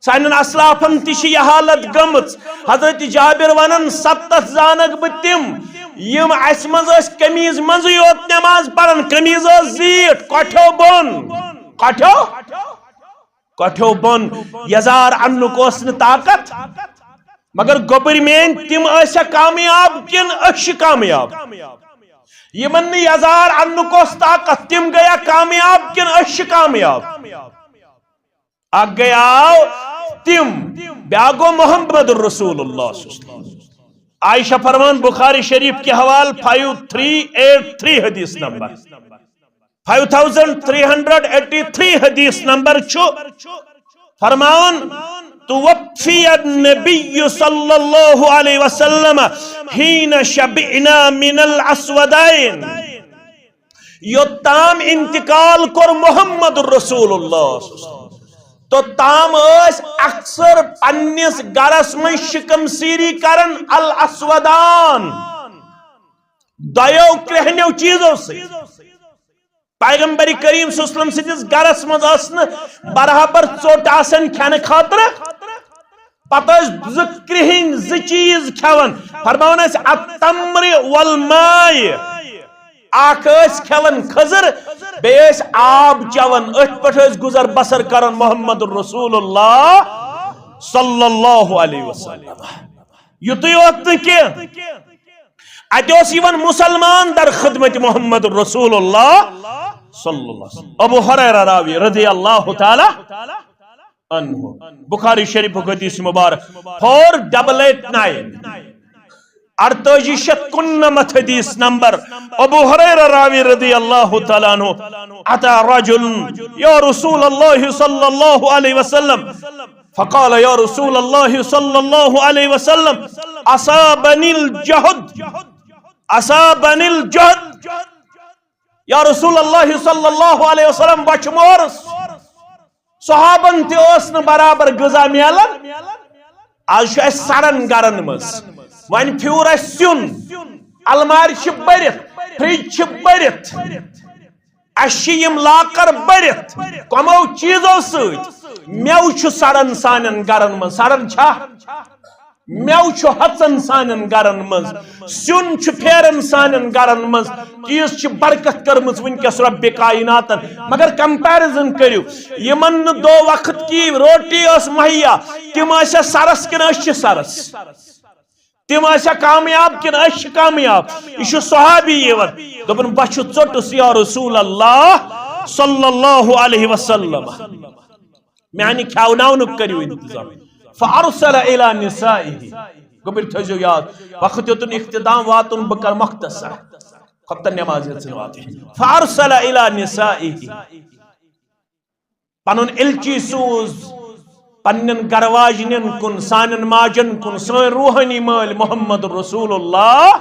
سانٮ۪ن اسلافن تہِ چھِ یہِ حالت گٔمٕژ۔ حضرت جابر ونان، ستتھ زانکھ بہٕ تِم، یِم اسہِ منٛز ٲسۍ قمیٖض منٛزٕے یوت نماز پران، قمیٖض ٲس زیٖٹھ، کۄٹھیو بۄن، کۄٹھیو، کۄٹھیو بۄن، یزار اننُک اوس نہٕ طاقت۔ مگر گوٚبٕرۍ میٲنۍ، تِم ٲسیا کامیاب کِنہٕ أسۍ چھِ کامیاب؟ یِمن نہٕ یزار اننُک اوس طاقت، تِم گٔیا کامیاب کِنہٕ أسۍ چھِ کامیاب؟ اکھ گٔیاو تِم، بیاکھ گوٚو محمد رسول اللہ صلی اللہ علیہ وسلم۔ عائشہ فرمان، بخاری شریف کے حوال فائیو تھری ایٹ تھری حدیث number, five thousand three hundred eighty three حدیث نمبر چھُ فرماوان، توفی النبی صلی اللہ علیہ وسلم حین شبعنا من الاسودین۔ یوٚتام انتقال کوٚر محمد رسول اللہ، توٚتام ٲسۍ اکثر پننِس گرس منٛز شکم سیری کران الاسودان، دۄیو کرٛہنیو چیٖزو سۭتۍ۔ پیغمبر کریم صلی اللہ علیہ وسلم سٕنٛدِس گرس منٛز ٲس نہٕ برابر ژوٚٹ آسان کھٮ۪نہٕ خٲطرٕ۔ پتہٕ ٲسۍ زٕ کرٛہِنۍ زٕ چیٖز کھٮ۪وان، فرماوان ٲسۍ التمر والماء۔ اکھ ٲسۍ کھٮ۪وان کھٔزٕر، بیٚیہِ ٲسۍ آب چٮ۪وان۔ أتھۍ پٮ۪ٹھ ٲسۍ گُزر بسر کران محمد رسول اللہ صلی اللہ علیہ وسلم۔ یُتُے یوت نہٕ کینٛہہ، اتہِ اوس یِوان مسلمان در خدمت محمد رسول اللہ صلی اللہ علیہ وسلم۔ ابو ہریرہ راوی رضی اللہ تعالی عنہ، بخاری شریف حدیث مبارک، فور ڈبل ایٹ نائن، اڑتٲجی شیٚتھ کُننمتھ حدیث نمبر۔ ابو ہریرہ راوی رضی اللہ تعالی عنہ، اتى رجل یا رسول اللہ صلی اللہ علیہ وسلم، فقال یا رسول اللہ صلی اللہ علیہ وسلم، اصابنی الجہد، اصابنی الجہد۔ یا رسول اللہ صلی اللہ علیہ وسلم، بۄچھِ مورس۔ صحابن تہِ اوس نہٕ برابر غذا میلان۔ از چھُ اسہِ سڑن گرن منٛز، وۄنۍ پھیوٗر اسہِ سیُن، المارِ چھِ بٔرِتھ، فرج چھِ بٔرِتھ، اسہِ چھِ یِم لاکر بٔرِتھ کمو چیٖزو سۭتۍ۔ مٮ۪وٕ چھُ سڑان سانٮ۪ن گرن منٛز، سڑان چھا؟ مٮ۪وٕ چھُ ہۄژان سانٮ۪ن گرن منٛز، سیُن چھُ پھیران سانٮ۪ن گرن منٛز، تیٖژ چھِ برکت کٔرمٕژ وٕنکیٚس رۄبِ کائناتن۔ مگر کمپیرزن کٔرِو، یِمن نہٕ دو وقت کی روٹی ٲس مہیا، تِم ٲسیا سرس کِنہٕ أسۍ چھِ سرس؟ تِم ٲسیا کامیاب کِنہٕ أسۍ چھِ کامیاب؟ یہِ چھُ صحابی یِوان، دوٚپُن، بہٕ چھُ ژوٚٹُس یا رسول اللہ صلی اللہ علیہ وسلم۔ میانہِ کھیاوناونُک کٔرِو انتظام۔ فارسل الی نسائه۔ گوٚبٕرۍ تھٲیزیو یاد، وقت یوتن اختتام واتُن، بہٕ کرٕ مختصر۔ خۄفتن نماز یٲژن واتٕنۍ۔ فارسل الی نسائه۔ پنُن ایلچی سوٗز پننٮ۪ن گرٕ واجنٮ۪ن کُن، سانٮ۪ن ماجن کُن، سٲنۍ روحٲنی مٲلۍ محمد رسول اللہ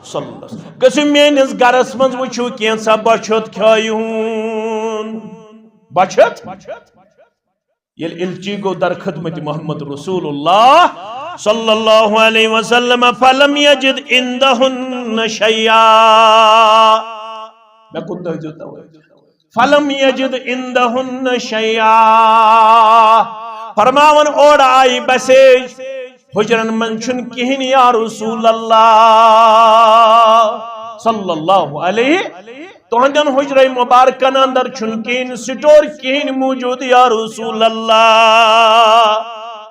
صلی اللہ علیہ وسلم۔ گٔژھِو میٲنِس گرس منٛز، وٕچھِو کینٛژھا بۄچھِ ہیوٚت کھیوہون۔ بۄچھِ ہیوٚت؟ ییٚلہِ ایلچی گوٚو در خدمت محمد رسول اللہ صلی اللہ علیہ وسلم، فلم یجد عندہن شیئا۔ مےٚ کُن تھٲیزیو توجہ۔ فلم یجد عندہن شیئا۔ فرماوان، اورٕ آیہِ مسیج، حجرن منٛز چھُنہٕ کِہیٖنۍ یا رسول اللہ صلی اللہ علیہ۔ تُہنٛدٮ۪ن حجرے مبارکن اندر چھُنہٕ کِہیٖنۍ، سٹور کِہیٖنۍ موجود یا رسول اللہ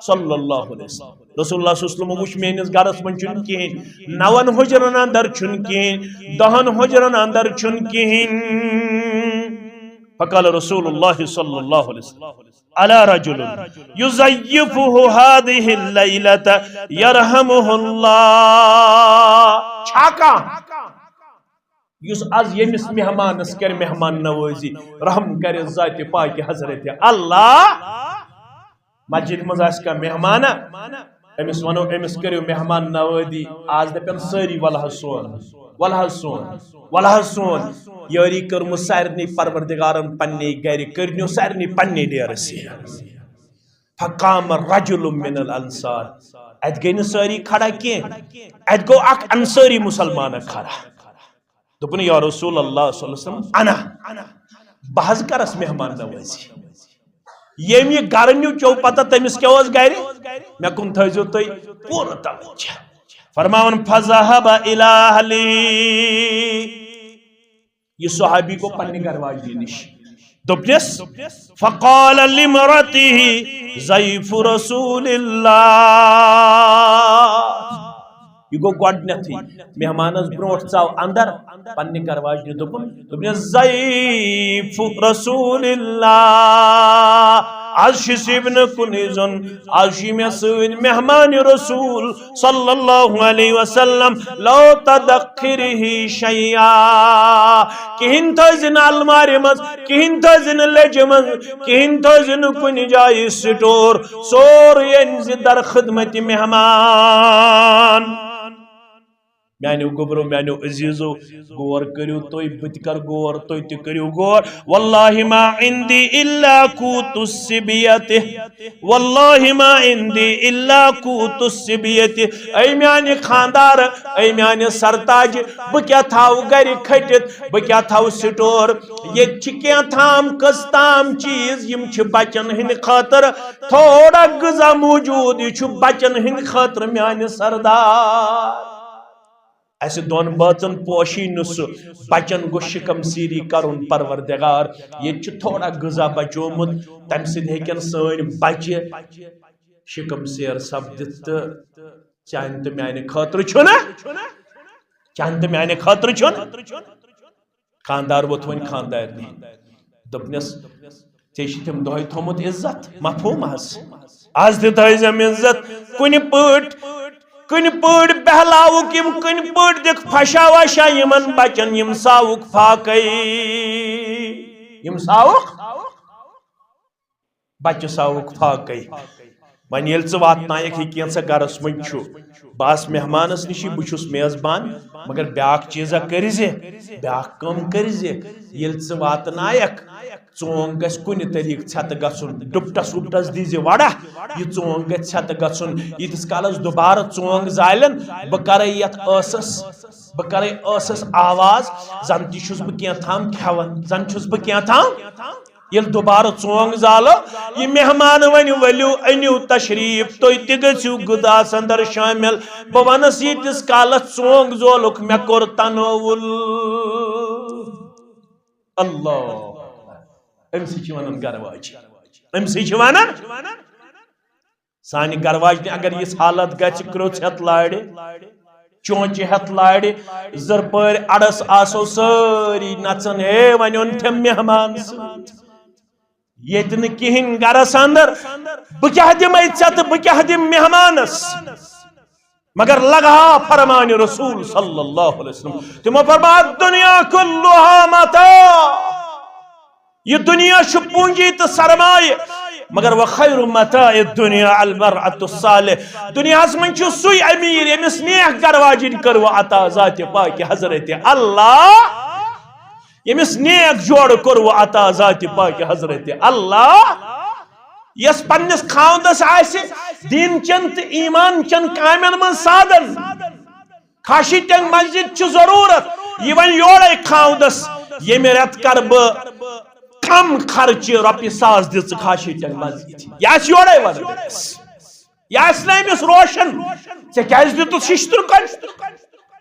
صلی اللہ علیہ وسلم۔ رسول اللہ صلی اللہ علیہ وسلم وُچھ، میٲنِس گرس منٛز چھُنہٕ کِہیٖنۍ، نون حجرن اندر چھُنہٕ کِہیٖنۍ، دہن حجرن اندر چھُنہٕ کِہیٖنۍ۔ فقال رسول اللہ صلی اللہ علیہ وسلم، الا رجل یضیفہ هذه اللیلۃ یرحمہ اللہ۔ چھا کانٛہہ یُس از ییٚمِس مہمانس کرِ مہمان نوٲزی، رحم کرِ ذاتِ پاکِ حضرت اللہ۔ مسجد منٛز آسہِ کانٛہہ مہمانہ، أمِس ونو، أمِس کٔرِو مہمان نوٲزی۔ از دپن سٲری، "ولہٕ حظ سون، ولہٕ حظ سون، ولہٕ حظ سون۔" یٲری کٔرمٕژ سارنٕے پروردگارن پننہِ گرِ، کٔرنیو سارنٕے پننہِ ڈیرٕ سیر۔ فقام رجل من الانصار۔ اتہِ گٔے نہٕ سٲری کھڑا کینٛہہ، اتہِ گوٚو اکھ انصٲری مسلمانہ کھڑا۔ دوٚپُن، "یا رسول اللہ صلی اللہ علیہ وسلم، انا، بہٕ حظ کرس مہمان نوٲزی۔ ییٚمۍ یہِ گرٕ نیوٗ، چیوٚو پتہ تٔمِس کیٛاہ اوس گرِ؟ مےٚ کُن تھٲیزیو تُہۍ پوٗرٕ توجہ۔" فرماوان، "فذهب الی اہلہ۔" یہِ صحابی گوٚو پننہِ گرٕ واجنہِ نِش۔ دوٚپنس، فقال لامرأته، ضیف رسول اللہ۔ یہِ گوٚو گۄڈنیتھٕے مہمانس برونٛٹھ ژاو اندر، پننہِ گرٕ واجنہِ دوٚپُن، دوٚپنس، "ضیف رسول اللہ، از چھُس یہِ نہٕ کُنُے زوٚن، از چھُ مےٚ سۭتۍ مہمان رسول صلی اللہ علیہ وسلم، لا تدخره شیئا۔" کِہیٖنۍ تھٲیزِ نہٕ المارِ منٛز، کِہیٖنۍ تھٲیزِ نہٕ لیٚجہِ منٛز، کِہیٖنۍ تھٲیزِ نہٕ کُنہِ جایہِ سٹور، سورُے أنزِ در خدمت مہمان۔ میانیو گوٚبرو، میانیو عزیزو، غور کٔرِو تُہۍ، بہٕ تہِ کر غور، تُہۍ تہِ کٔرِو غور۔ واللہ ما عندی الا قوت الصبیۃ۔ واللہ ما عندی الا قوت الصبیۃ۔ اے میانہِ خاندار، اے میانہِ سرتاج، بہٕ کیٛاہ تھاوٕ گرِ کھٔٹِتھ، بہٕ کیٛاہ تھاوٕ سٹور؟ ییٚتہِ چھِ کینٛہہ تام کٔژ تام چیٖز، یِم چھِ بچن ہٕنٛدِ خٲطرٕ تھوڑا غذا موجود، یہِ چھُ بچن ہٕنٛدِ خٲطرٕ میانہِ سردار۔ اسہِ دۄن بٲژن پوشی نہٕ سُہ، بچن گوٚژھ شکم سیری کرُن پروردگار۔ ییٚتہِ چھُ تھوڑا غذا بچومُت، تمہِ سۭتۍ ہیٚکن سٲنۍ بچہِ شکم سیر سپدِتھ، تہٕ چانہِ تہٕ میانہِ خٲطرٕ چھُنہ، چانہِ تہٕ میانہِ خٲطرٕ چھُنہ۔ خاندار ووٚتھ وۄنۍ خاندارنہِ، دوٚپنس، "ژےٚ چھِ تِم دۄہے تھوٚمُت عزت، مفہوم حظ؟ از تہِ تھٲیزٮ۪م عزت، کُنہِ پٲٹھۍ، کُنہِ پٲٹھۍ بہلاوُکھ یِم، کُنہِ پٲٹھۍ دِکھ پھشا وشا یِمن بچن، یِم ساوُکھ فاقے، یِم ساوُکھ، بچہِ ساوُکھ فاقے۔" وۄنۍ ییٚلہِ ژٕ واتنایکھ یہِ کینٛژھا گرس منٛز چھُ، بہٕ آس مہمانس نِشی، بہٕ چھُس میزبان، مگر بیٛاکھ چیٖزا کٔرۍ زِ، بیٛاکھ کٲم کٔرۍ زِ، ییٚلہِ ژٕ واتنایکھ، ژونٛگ گژھِ کُنہِ طریٖقہٕ ژھٮ۪تہٕ گژھُن، ڈُپٹس وُپٹس دیٖزِ وڑا، یہِ ژونٛگ گژھِ ژھٮ۪تہٕ گژھُن۔ ییٖتِس کالس دُبارٕ ژونٛگ زالن، بہٕ کرے یتھ ٲسس، بہٕ کرے ٲسس آواز، زن تہِ چھُس بہٕ کینٛہہ تام کھٮ۪وان، زن چھُس بہٕ کینٛہہ تام۔ ییٚلہِ دُبارٕ ژونٛگ زالو، یہِ مہمان وَنہِ، "ؤلِو، أنِو تشریٖف، تُہۍ تہِ گٔژھِو غذاہَس اندر شٲمِل۔" بہٕ وَنَس، ییٖتِس کالَس ژونٛگ زولُکھ، مےٚ کوٚر تناوُل۔ اللہ۔ أمۍ سٕے چھِ وَنان گَرٕ واجہِ۔ أمۍ سٕے چھِ وَنان۔ سانہِ گرواجنہِ اگر یِژھ حالت گژھِ، کرٛوٚژھ ہٮ۪تھ لارِ، چونچہِ ہٮ۪تھ لارِ، زٕرپٲرۍ اَڑس آسو سٲری نژان، "ہے، وۄنۍ اوٚن تٔمۍ مہمان سۭتۍ۔ ییٚتہِ نہٕ کِہیٖنۍ گرس اندر، بہٕ کیٛاہ دِمے ژےٚ تہٕ بہٕ کیٛاہ دِمہٕ مہمانس؟" مگر لگہا فرمان رسول صلی اللہ علیہ وسلم۔ تِمو فرمایا، "الدنیا کلہا متاع۔" یہِ دُنیا چھُ پوٗنٛجی تہٕ سرمایہِ، مگر "وخیر متاع الدنیا المرأة الصالح۔" دُنیاہَس منٛز چھُ سُے أمیٖر، ییٚمِس نیک گرواجِنۍ کٔر وۄنۍ عطا ذاتِ پاکہِ حضرت اللہ، ییٚمِس نیک جوڑٕ کوٚر وۄنۍ عطا ذاتِ پاکہِ حضرت اللہ، یۄس پننِس خاوندس آسہِ دین چٮ۪ن تہٕ ایمان چٮ۪ن کامٮ۪ن منٛز سادن۔ خاشی ٹنگ مسجد چھِ ضروٗرت۔ یہِ وۄنۍ یورے خاوندس، ییٚمہِ رٮ۪تہٕ کرٕ بہٕ کم خرچہِ رۄپیہِ ساس دِژٕ خاشی ٹنگ مسجد۔ یہِ آسہِ یورے ونان أمِس۔ یہِ آسہِ نہٕ أمِس روشن، "ژےٚ کیٛازِ دِتُتھ ششتٕر کۄچہِ؟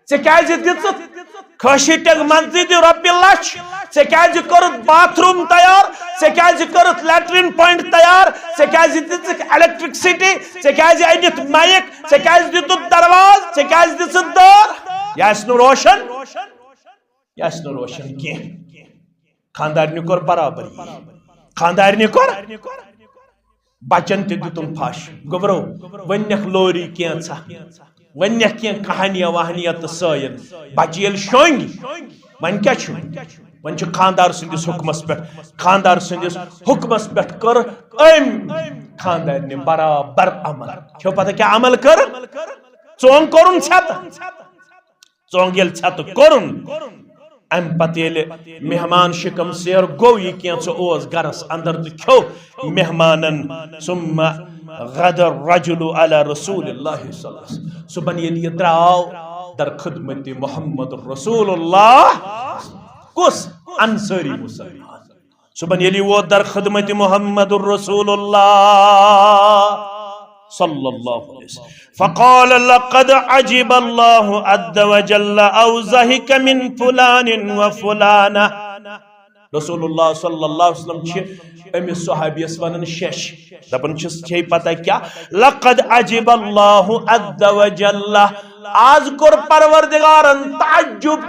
ژےٚ کیٛازِ دِژٕتھ خاشی ٹنگ مسجد رۄپیہِ لچھ؟ ژےٚ کیٛازِ کوٚرُتھ باتھ روم تیار؟ ژےٚ کیٛازِ کوٚرُتھ لیٹرین پوینٹ تیار؟ ژےٚ کیٛازِ دِژٕکھ الیکٹرکسٹی؟ ژےٚ کیٛازِ أنِتھ مایک؟" ژےٚ کیٛازِ دیُتُتھ دروازٕ؟ ژےٚ کیٛازِ دِژٕتھ دٲر؟ یہِ آسہِ نہٕ روشن، یہِ آسہِ نہٕ روشن کینٛہہ۔ خاندارنہِ کوٚر برابر یی۔ خاندارنہِ کوٚر، بچن تہِ دیُتُن پھش۔ گوٚبرو، وۄنۍ نِکھ لوری کینٛژھا، وۄنۍ نِکھ کینٛہہ کہانیاں وہانیاں تہٕ سٲیِن۔ بچہِ ییٚلہِ شۄنٛگۍ، وۄنۍ کیٛاہ چھُ؟ وۄنۍ چھُ خانٛدار سٕنٛدِس حُکمس پٮ۪ٹھ، خانٛدار سٕنٛدِس حُکمس پٮ۪ٹھ کٔر أمۍ خانٛدارنہِ برابر عمل۔ چھو پتہ کیٛاہ عمل کٔر؟ ژونگ کوٚرُن ژھٮ۪تہٕ۔ ژونگ ییٚلہِ ژھٮ۪تہٕ کوٚرُن، امہِ پتہٕ ییٚلہِ مہمان شِکم سیر گوٚو، یہِ کینٛژھو اوس گرس اندر تہٕ کھیوٚو مہمانن، ثم غدا الرجل علی رسول اللہ صلی اللہ علیہ وسلم۔ صبحن ییٚلہِ یہِ درٛاو در خدمت محمد رسول اللہ، کُس؟ انصاری مسلمان۔ صبحن ییٚلہِ یہِ ووت در خدمت محمد رسول اللہ صلی اللہ علیہ وسلم، فقال لقد عجب اللہ عز وجل او ضحک من فلان و فلانہ۔ رسول اللہ صلی اللہ علیہ وسلم چھِ أمِس صحابیس ونان شش، دپان چھِس، چھے پتہ کیٛاہ؟ لقد عجب اللہ عز وجل، آز کوٚر پروردگارن تعجب۔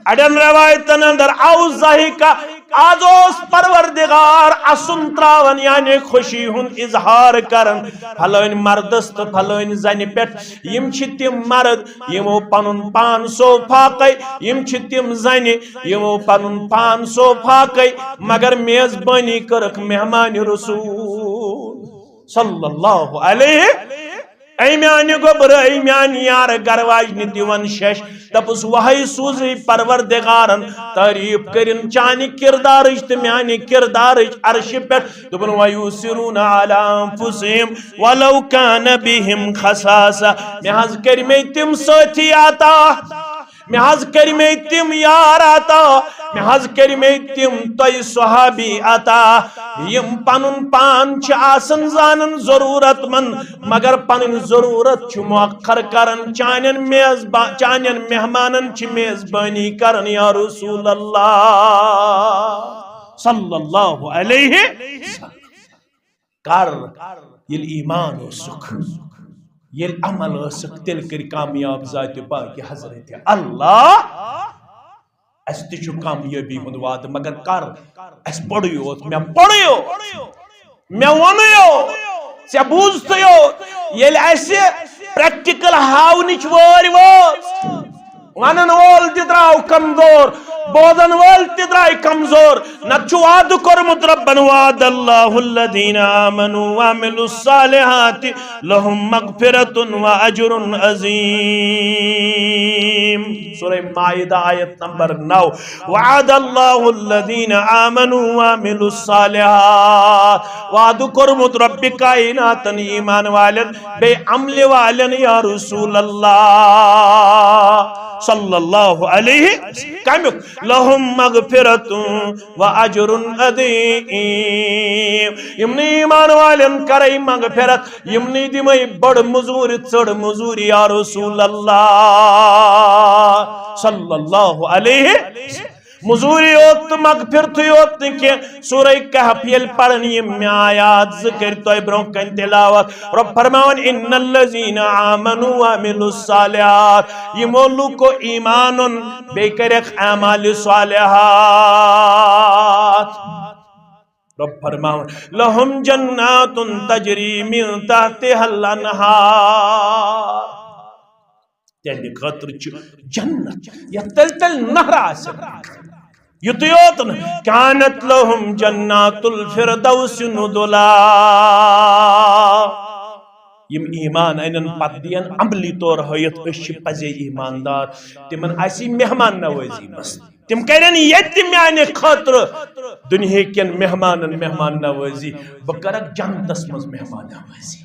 اڑٮ۪ن روایتن اندر او ضحک، آز اوس پروردگار اسُن تراوان، یعنی خوشی ہُنٛد اظہار کران پھلٲنۍ مردس تہٕ پھلٲنۍ زنہِ پٮ۪ٹھ۔ یِم چھِ تِم مرد یِمو پنُن پان سو فاقے، یِم چھِ تِم زنہِ یِمو پنُن پان سو فاقے، مگر میزبٲنی کٔرٕکھ مہمان رسول صلی اللہ علیہ۔ اے میانہِ گوٚبرٕ، اے میانہِ یارٕ، گرٕ واجنہِ دِوان شش، دپُس وہے سوٗزٕے پروردگارن تعریف کٔرِن چانہِ کردارٕچ تہٕ میانہِ کردارٕچ عرشہِ پٮ۪ٹھ۔ دوٚپُن، وَیُؤْثِرُونَ عَلَىٰ أَنفُسِهِمْ وَلَوْ كَانَ بِهِمْ خَصَاصَةٌ۔ مےٚ حظ کٔرۍ مےٚ تِم سٲتھی عطا، مےٚ حظ کٔرۍ مےٚ تِم یار عطا، مےٚ حظ کٔرۍ مےٚ تِم تۄہہِ صحابی عطا، یِم پنُن پان چھِ آسان زانان ضروٗرت مند، مگر پنٕنۍ ضروٗرت چھِ مؤخر کران۔ چانٮ۪ن میزبان، چانٮ۪ن مہمانن چھِ میزبٲنی کران یا رسول اللہ صلی اللہ علیہ وسلم۔ کر ییٚلہِ ایمان اوسُکھ، ییٚلہِ عمل ٲسٕکھ، تیٚلہِ کٔرۍ کامیاب ذاتِ پاکِ حضرت اللہ۔ اسہِ تہِ چھُ کامیٲبی ہُنٛد وعدٕ، مگر کر؟ اسہِ پوٚرُے یوت، مےٚ پوٚرُے یوت، مےٚ ووٚنُے یوت، ژےٚ بوٗزتھٕے یوت۔ ییٚلہِ اسہِ پریکٹیکل ہاونٕچ وٲرۍ وٲژ، ونن وول تہِ درٛاو کمزور، بوزن وٲلۍ تہِ درٛاے کمزور۔ نتہٕ چھُ وعدٕ کوٚرمُت رۄبن، وعد اللہ الذین آمنوا وعملوا الصالحات لہم مغفرۃ و اجر عظیم۔ سورہ مائدہ، آیت نمبر نو۔ وعد اللہ الذین آمنوا وعملوا الصالحات۔ وعدٕ کوٚرمُت رۄبِ کائناتن ایمان والٮ۪ن بیٚیہِ عملہِ والٮ۪ن یا رسول اللہ صلی اللہ علیہ۔ کمیُک؟ لہم مغفرۃ و اجر عظیم۔ یِمنٕے ایمان والٮ۪ن کرے مغفرت، یِمنٕے دِمے بٔڑ مٔزوٗرۍ، ژٔڑ مٔزوٗرۍ یا رسول اللہ صلی اللہ علیہ۔ مٔزوٗرۍ یوت تہٕ مغفرتٕے یوت نہٕ کینٛہہ، سورہ کہف ییٚلہِ پرن یِم مےٚ آیات زٕ کٔرۍ تۄہہِ برونٛہہ کنہِ تلاوت۔ رۄب فرماوان، ان الذین آمنوا وعملوا الصالحات، یِمو لوٗکو ایمان اوٚن، بیٚیہِ کٔرِکھ اعمال صالحات۔ رۄب فرماوان، لہم جنات تجری من تحتها الانہار، تِہنٛدِ خٲطرٕ چھُ جنت، یتھ تٔلۍ تٔلۍ نہرٕ آسن۔ یُتُے یوت نہٕ، کانت لہم جنات الفردوس نزلا۔ یِم ایمان انن پتہٕ دِین عملی طور ہٲیِتھ، أسۍ چھِ پزے ایماندار، تِمن آسہِ مہمان نوٲزی منٛز۔ تِم کرن ییٚتہِ میانہِ خٲطرٕ دُنیہکٮ۪ن مہمانن مہمان نوٲزی، بہٕ کرکھ جنتس منٛز مہمان نوٲزی۔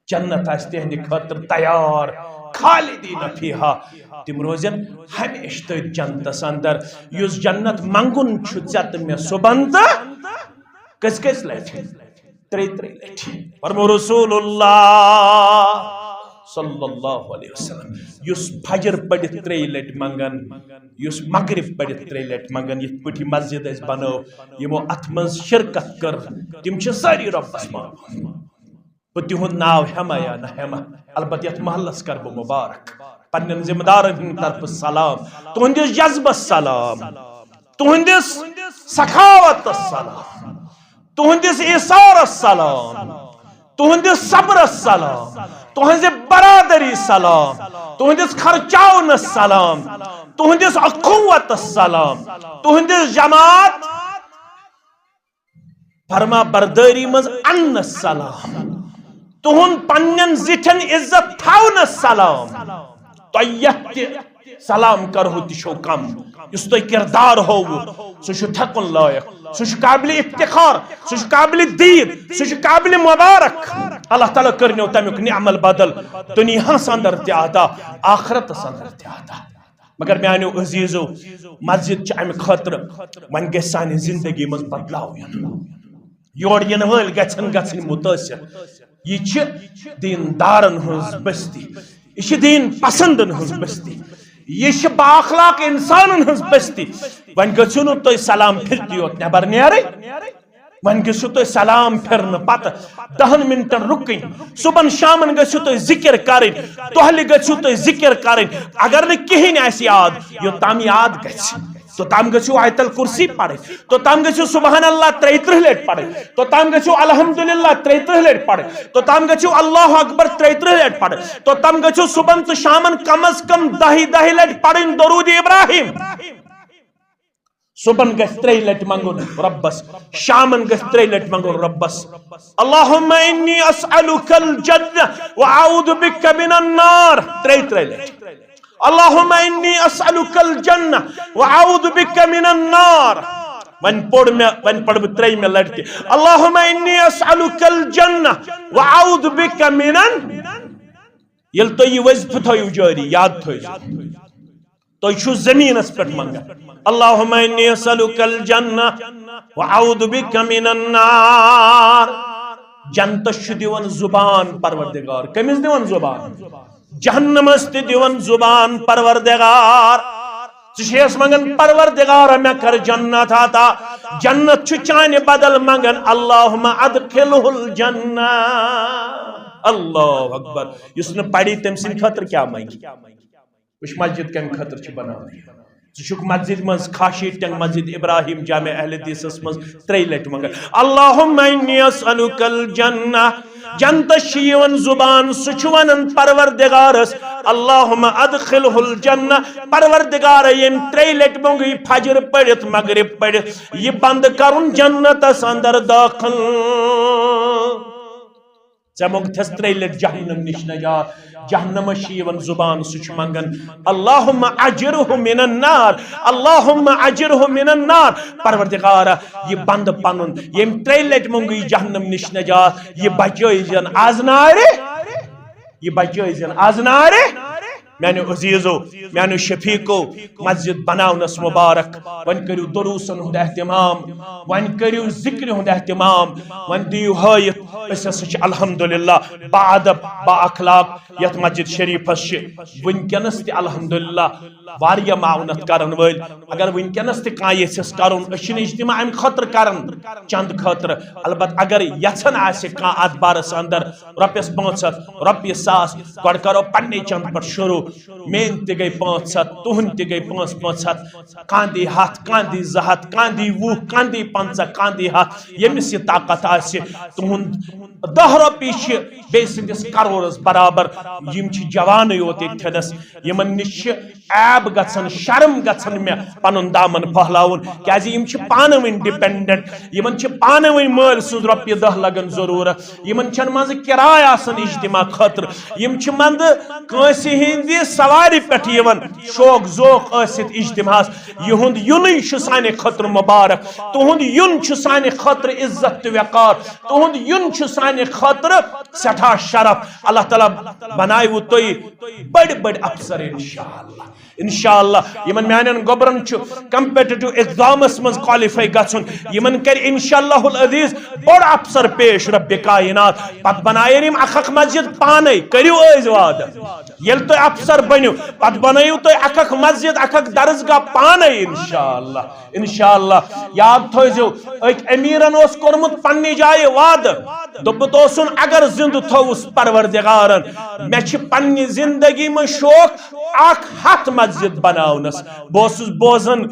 جنت آسہِ تِہنٛدِ خٲطرٕ تیار، خالدین فیہا، تِم روزن ہمیشہٕ تٔتھۍ جنتس اندر۔ یُس جنت منٛگُن چھُ ژےٚ تہٕ مےٚ صبحن تہٕ کٔژِ کٔژِ لٹہِ؟ ترٛیٚیہِ ترٛیٚیہِ لٹہِ۔ فرمو رسول اللہ صلی اللہ علیہ وسلم، یُس فجر پٔرِتھ ترٛیٚیہِ لٹہِ منٛگن، یُس مغرب پٔرِتھ ترٛیٚیہِ لٹہِ منٛگن، یِتھ پٲٹھۍ یہِ مسجد اَسہِ بنٲو، یِمو اتھ منٛز شرکت کٔر، تِم چھِ سٲری رۄبس منٛگان۔ بہٕ تِہُنٛد ناو ہٮ۪مہ یا نہ ہٮ۪مہ، البتہ یتھ محلس کرٕ بہٕ مبارک، پننٮ۪ن ذمہٕ دارن ہٕنٛدِ طرفہٕ سلام، تُہنٛدِس جذبس سلام، تُہنٛدِس سخاوتس سلام، تُہنٛدِس ایثارس سلام، تُہنٛدِس صبرس سلام، تُہنٛزِ برادری سلام، تہنٛدِس خرچاونس سلام، تہنٛدِس اخوتس سلام، تہنٛدِس جماعت فرما بردٲری منٛز اننس سلام، تہنٛد پننٮ۪ن زِٹھٮ۪ن عزت تھاونس سلام۔ تۄہہِ یتھ تہِ سلام کرہو تہِ چھو کم۔ یُس تۄہہِ کردار ہووُ، سُہ چھُ تھکُن لایق، سُہ چھُ قابل افتخار، سُہ چھُ قابل دید، سُہ چھُ قابل مبارک۔ اللہ تعالیٰ کٔرنو تمیُک نعم البدل دُنیاہس اندر تہِ عطا، آخرتس اندر تہِ عطا۔ مگر میانیو عزیزو، مسجد چھِ امہِ خٲطرٕ، وۄنۍ گژھِ سانہِ زندگی منٛز بدلاو یُن۔ یور یِنہٕ وٲلۍ گژھن گژھٕنۍ مُتٲثر۔ یہِ چھِ دیٖندارن ہٕنٛز بستی، یہِ چھِ دیٖن پسندن ہٕنٛز بستی، یہِ چھِ بااخلاق انسانن ہٕنٛز بستی۔ وۄنۍ گٔژھِو نہٕ تُہۍ سلام پھِرتھٕے یوت نٮ۪بر نیرٕنۍ، وۄنۍ گٔژھِو تُہۍ سلام پھِرنہٕ پتہٕ دہن منٹن رُکٕنۍ۔ صُبحن شامن گٔژھِو تُہۍ ذِکِر کرٕنۍ، دۄہلہِ گٔژھِو تُہۍ ذِکِر کرٕنۍ۔ اگر نہٕ کِہیٖنۍ آسہِ یاد، یوٚتام یاد گژھِ، توٚتام گٔژھِو آیت الکرسی پرٕنۍ، توٚتام گٔژھِو سبحان اللہ ترٛیہِ ترٕٛہ لٹہِ پرٕنۍ، توٚتام گٔژھِو الحمدللہ ترٛیہِ ترٕٛہ لٹہِ پرٕنۍ، توٚتام گٔژھِو اللہ اکبر ترٛیہِ ترٕٛہ لٹہِ پرٕنۍ، توٚتام گٔژھِو صُبحن تہٕ شامن کم از کم دہہِ دہہِ لٹہِ پرٕنۍ درود ابراہیم۔ صُبحن گژھِ ترٛیٚیہِ لٹہِ منٛگُن رۄبس، شامن گژھِ ترٛیٚیہِ لٹہِ منٛگُن رۄبس، اللہم انی اسألک الجنہ و اعوذ بک من النار، ترٛیٚیہِ ترٛیٚیہِ لٹہِ۔ اللہم انی اسألک الجنہ و اعوذ بک من النار۔ وۄنۍ پوٚر مےٚ، وۄنۍ پرٕ بہٕ ترٛیٚیِمہِ لٹہِ تہِ، اللہم انی اسألک الجنہ و اعوذ بک من الن-، ییٚلہِ تُہۍ یہِ وظیفہٕ تھٲیِو جٲری، یاد تھٲیِو۔ تُہۍ چھِو زٔمیٖنَس پٮ۪ٹھ منٛگان، اللہم انی اسألک الجنہ و اعوذ بک من النار۔ جنتس چھُ دِوان زُبان پروردگار۔ کٔمِس دِوان زُبان؟ جہنمس تہِ دِوان زُبان پروردگار۔ ژٕ چھِ یَس منٛگان، پروردگار، مےٚ کر جنت عطا۔ جنت چھُ چانہِ بدل منٛگان، اللہم ادخلہ الجنہ۔ اللہ اکبر۔ یُس نہٕ پری، تٔمۍ سٕنٛدِ خٲطرٕ کیٛاہ منٛگہِ؟ وٕچھ، مسجد کمہِ خٲطرٕ چھِ بناونہٕ یِوان۔ ژٕ چھُکھ مسجد منٛز خاشی ٹنگ، مسجد ابراہیم جامع اہل حدیثس منٛز ترٛیٚیہِ لٹہِ منٛگان، اللہم انی اسألک الجنہ۔ جنتس چھِ یِوان زُبان، سُہ چھُ ونان پروردگارس، اللہم ادخلہ الجنہ۔ پروردگار، ییٚمۍ ترٛیٚیہِ لٹہِ منٛگٕے فجر پٔرِتھ، مغرب پٔرِتھ، یہِ بنٛد کرُن جنتس اندر دٲخل۔ ژےٚ موٚنگتھس ترٛیٚیہِ لٹہِ جہنم نِش نجات۔ جہنمس چھِ یِوان زُبان، سُہ چھُ منٛگان، اللہم اجرہ من النار، اللہم اجرہ من النار۔ پروردگارا، یہِ بندٕ پنُن، ییٚمۍ ترٛیٚیہِ لٹہِ موٚنگُے جہنم نِش نجات، یہِ بچٲیزٮ۪ن از نارِ، یہِ بچٲیزٮ۪ن از نارِ۔ میانیو عزیزو، میانیو شفیقو، مسجد بناونس مبارک۔ وۄنۍ کٔرِو دروسن ہُنٛد اہتمام، وۄنۍ کٔرِو ذکرِ ہُنٛد اہتمام، وۄنۍ دِیِو ہٲیِتھ۔ أسۍ ہسا چھِ الحمدللہ با ادب، با اخلاق۔ یتھ مسجد شریفس چھِ وٕنکیٚنس تہِ الحمدللہ واریاہ معاونت کرن وٲلۍ۔ اگر وٕنکیٚنس تہِ کانٛہہ یژھٮ۪س کرُن، أسۍ چھِنہٕ اجتماع امہِ خٲطرٕ کران، چند خٲطرٕ۔ البتہ اگر یژھان آسہِ کانٛہہ اتھ بارس اندر، رۄپیس پانٛژھ ہتھ، رۄپیہِ ساس، گۄڈٕ کرو پننہِ چندٕ پٮ۪ٹھ شروع۔ میٲنۍ تہِ گٔے پانٛژھ ہتھ، تُہنٛدۍ تہِ گٔے پانٛژھ پانٛژھ ہتھ، کانٛہہ دی ہتھ، کانٛہہ دی زٕ ہتھ، کانٛہہ دی وُہ، کانٛہہ دی پنٛژاہ، کانٛہہ دی ہتھ۔ ییٚمِس یہِ طاقت آسہِ، تُہُنٛد دَہ رۄپیہِ چھِ بیٚیہِ سٕنٛدِس کرورس برابر۔ یِم چھِ جوانٕے یوت ییٚتہِ تھٮ۪نس، یِمن نِش چھِ عیب گژھان، شرم گژھان مےٚ پنُن دامن پھہلاوُن، کیازِ یِم چھِ پانہٕ ؤنۍ ڈِپینڈنٹ، یِمن چھِ پانہٕ ؤنۍ مٲلۍ سٕنٛز رۄپیہِ دَہ لگان ضروٗرت، یِمن چھنہٕ منٛزٕ کِراے آسان اجتماع خٲطرٕ، یِم چھِ منٛزٕ کٲنٛسہِ ہٕنٛدِ سوارِ پٮ۪ٹھ یِوان شوق ذوق ٲسِتھ اجتماعس۔ یِہُنٛد یُنُے چھُ سانہِ خٲطرٕ مبارک، تُہُنٛد یُن چھُ سانہِ خٲطرٕ عزت تہٕ وقار، تُہُنٛد یُن چھُ سانہِ خٲطرٕ سٮ۪ٹھاہ شرف۔ اللہ تعالیٰ بناوٕ تُہۍ بٔڑۍ بٔڑۍ افسر انشاءاللہ۔ انشاءاللہ یِمن میانٮ۪ن گوٚبرن چھُ کمپیٹیٹو ایگزامس منٛز کوالیفائی گژھُن، یِمن کرِ انشاءاللہ العزیز بوٚڑ افسر پیش رب کائنات۔ پتہٕ بناون یِم اکھ اکھ مسجد پانے، کٔرِو ٲسۍ وعدٕ۔ ییٚلہِ تُہۍ افسر بٔنِو، پتہٕ بنٲیِو تُہۍ اکھ اکھ مسجد، اکھ اکھ درسگاہ پانے انشاءاللہ۔ انشاءاللہ یاد تھٲیزیو، أکۍ امیرن اوس کوٚرمُت پننہِ جایہِ وعدٕ، دوٚپمُت اوسُن، اگر زندٕ تھووُس پروردگارن، مےٚ چھِ پننہِ زندگی منٛز شوق اکھ ہتھ مسجد بناونس۔ بہٕ اوسُس بوزان،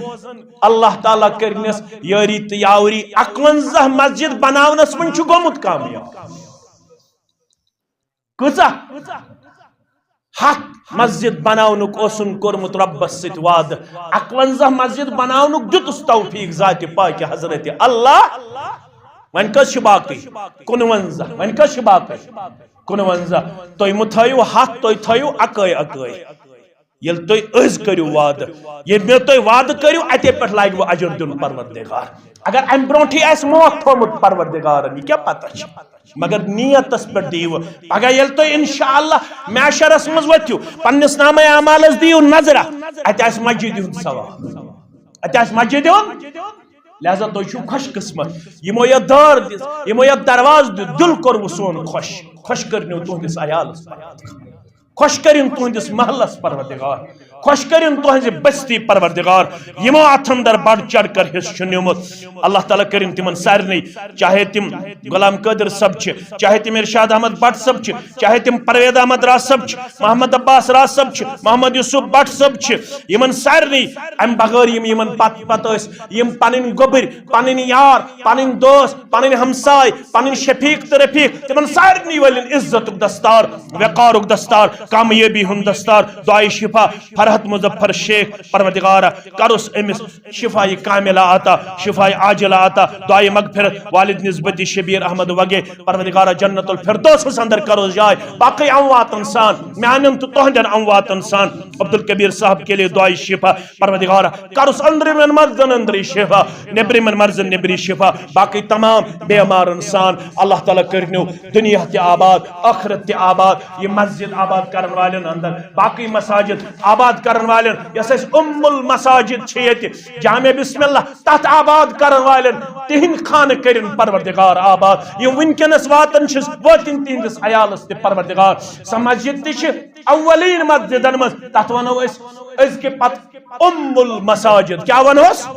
اللہ تعالیٰ کٔرنس یٲری تہٕ یاوری، اکونزہ مسجد بناونس منٛز چھُ گوٚمُت کامیاب۔ کۭژاہ؟ ہتھ مسجد بناونُک اوسُن کوٚرمُت رۄبس سۭتۍ وعدٕ، اکونزہ مسجد بناونُک دیُتُس توفیق ذاتِ پاکہِ حضرت اللہ۔ وۄنۍ کٔژ چھِ باقٕے؟ کُنونزہ۔ وۄنۍ کٔژ چھِ باقٕے؟ کُنونزہ۔ تُہۍ مہٕ تھٲیِو ہتھ، تُہۍ تھٲیِو اکٲے اکٲے۔ ییٚلہِ تُہۍ أزۍ کٔرِو وعدٕ، ییٚلہِ مےٚ تُہۍ وعدٕ کٔرِو، اتے پٮ۪ٹھ لاگہِ وۄنۍ اجر دیُن پروردگار۔ اگر امہِ برونٹھٕے آسہِ موقع تھوٚومُت پروردگارن، یہِ کیٛاہ پتہ چھِ؟ مگر نیتس پٮ۪ٹھ دِیِو۔ پگاہ ییٚلہِ تُہۍ انشاءاللہ محشرس منٛز ؤتھِو، پننِس نامہ اعمالس دِیِو نظرہ، اتہِ آسہِ مسجدِ ہُنٛد ثواب، اتہِ آسہِ مسجدِ ہُنٛد۔ لہذا تُہۍ چھِو خۄش قسمت، یِمو یتھ دٲر دِژ، یِمو یتھ دروازٕ دیُت، دِل کوٚروٕ سون خۄش۔ خۄش کٔرنو تُہنٛدِس عیالس پروردگار، خۄش کٔرِن تُہنٛدِس محلس پروردگار، خۄش کٔرِن تُہنٛزِ بستی پروردگار۔ یِمو اتھ اندر بڑھ چڑھ کر حصہٕ چھُ نیومُت، اللہ تعالیٰ کٔرِن تِمن سارنٕے، چاہے تِم غلام قادر صٲب چھِ، چاہے تِم ارشاد احمد بٹ صٲب چھِ، چاہے تِم پروید احمد راز صٲب چھِ، محمد عباس راز صٲب چھِ، محمد یوسف بٹ صٲب چھِ، یِمن سارنٕے، امہِ بغٲر یِم یِمن پتہٕ پتہٕ ٲسۍ، یِم پنٕنۍ گوٚبٕرۍ، پنٕنۍ یار، پنٕنۍ دوست، پنٕنۍ ہمساے، پنٕنۍ شفیق تہٕ رفیق، تِمن سارنٕے والٮ۪ن عزتُک دستار، وقارُک دستار، کامیٲبی ہُنٛد دستار، دعائے شفا فرحت مظفر شیخ، پروردگارا، کرُس أمِس شفاء کاملہ عطا، شفاء عاجلہ عطا، دعائے مغفرت والد نسبتی شبیر احمد وگے، پروردگارا، جنت الفردوسس اندر کرُس جاے، باقی امواتن سان، میانٮ۪ن تہٕ تُہنٛدٮ۪ن امواتن سان، عبدالکبیر صاحب کے لیے دعائے شفا، پروردگارا، کرُس أنٛدرِمٮ۪ن مرضن أنٛدری شفا، نیٚبرِمٮ۪ن مرضن نیٚبری شفا، باقی تمام بیمارن سان اللہ تعالیٰ کٔرنو دنیا تہِ آباد، ٲخرت تہِ آباد، یہِ مسجد آباد کرن والٮ۪ن اندر، باقی مساجد آباد کرن والٮ۪ن، یۄس اَسہِ ام المساجد چھِ ییٚتہِ جامع بسم اللہ، تتھ آباد کرن والٮ۪ن، تِہنٛدۍ خانہٕ کٔرِن پروردگار آباد۔ یِم وٕنکیٚنس واتان چھِس، وٲتِن تِہنٛدِس عیالس تہِ پروردگار۔ سۄ مسجد تہِ چھِ اولین مسجدن منٛز، تتھ ونو أسۍ أزکہِ پتہٕ ام المساجد۔ کیٛاہ ونہوس؟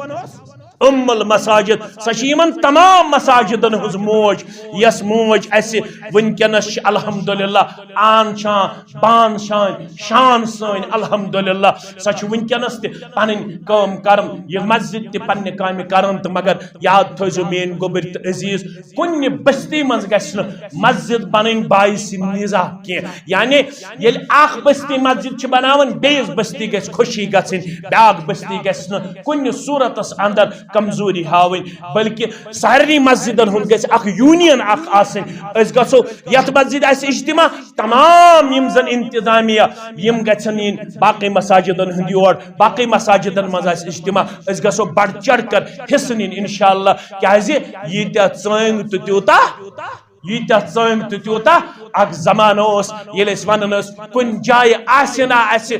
ام المساجد۔ سۄ چھِ یِمن تمام مساجدن ہٕنٛز موج، یۄس موج اَسہِ وٕنکیٚنس چھِ الحمدللہ آن شان، بان شان، شان سٲنۍ الحمدللہ۔ سۄ چھِ وٕنکیٚنس تہِ پنٕنۍ کٲم کران۔ یہِ مسجد تہِ پننہِ کامہِ کران تہٕ مگر یاد تھٲیزیو میٲنۍ گوٚبٕرۍ تہٕ عزیز، کُنہِ بستی منٛز گژھِ نہٕ مسجد بنٕنۍ باعث نزاع کینٛہہ۔ یعنی ییٚلہِ اکھ بستی مسجد چھِ بناوان، بیٚیِس بستی گژھِ خوشی گژھٕنۍ، بیٛاکھ بستی گژھِ نہٕ کُنہِ صورتس اندر کمزوری ہاوٕنۍ، بلکہِ سارنٕے مسجدن ہُنٛد گژھِ اکھ یونین اکھ آسٕنۍ۔ أسۍ گژھو، یتھ مسجد آسہِ اجتماع، تمام یِم زن انتظامیہ، یِم گژھن یِنۍ باقٕے مساجدن ہُنٛد یور، باقٕے مساجدن منٛز آسہِ اجتماع، أسۍ گژھو بڑھ چڑھ کر حصہٕ نِنۍ انشاءاللہ۔ کیازِ ییٖتیٛاہ ژٲنٛگۍ تہٕ تیوٗتاہ، ییٖتیٛاہ ژٲنٛگۍ تہٕ تیوٗتاہ۔ اکھ زمانہٕ اوس، ییٚلہِ أسۍ ونان ٲسۍ، کُنہِ جایہِ آسہِ نا اَسہِ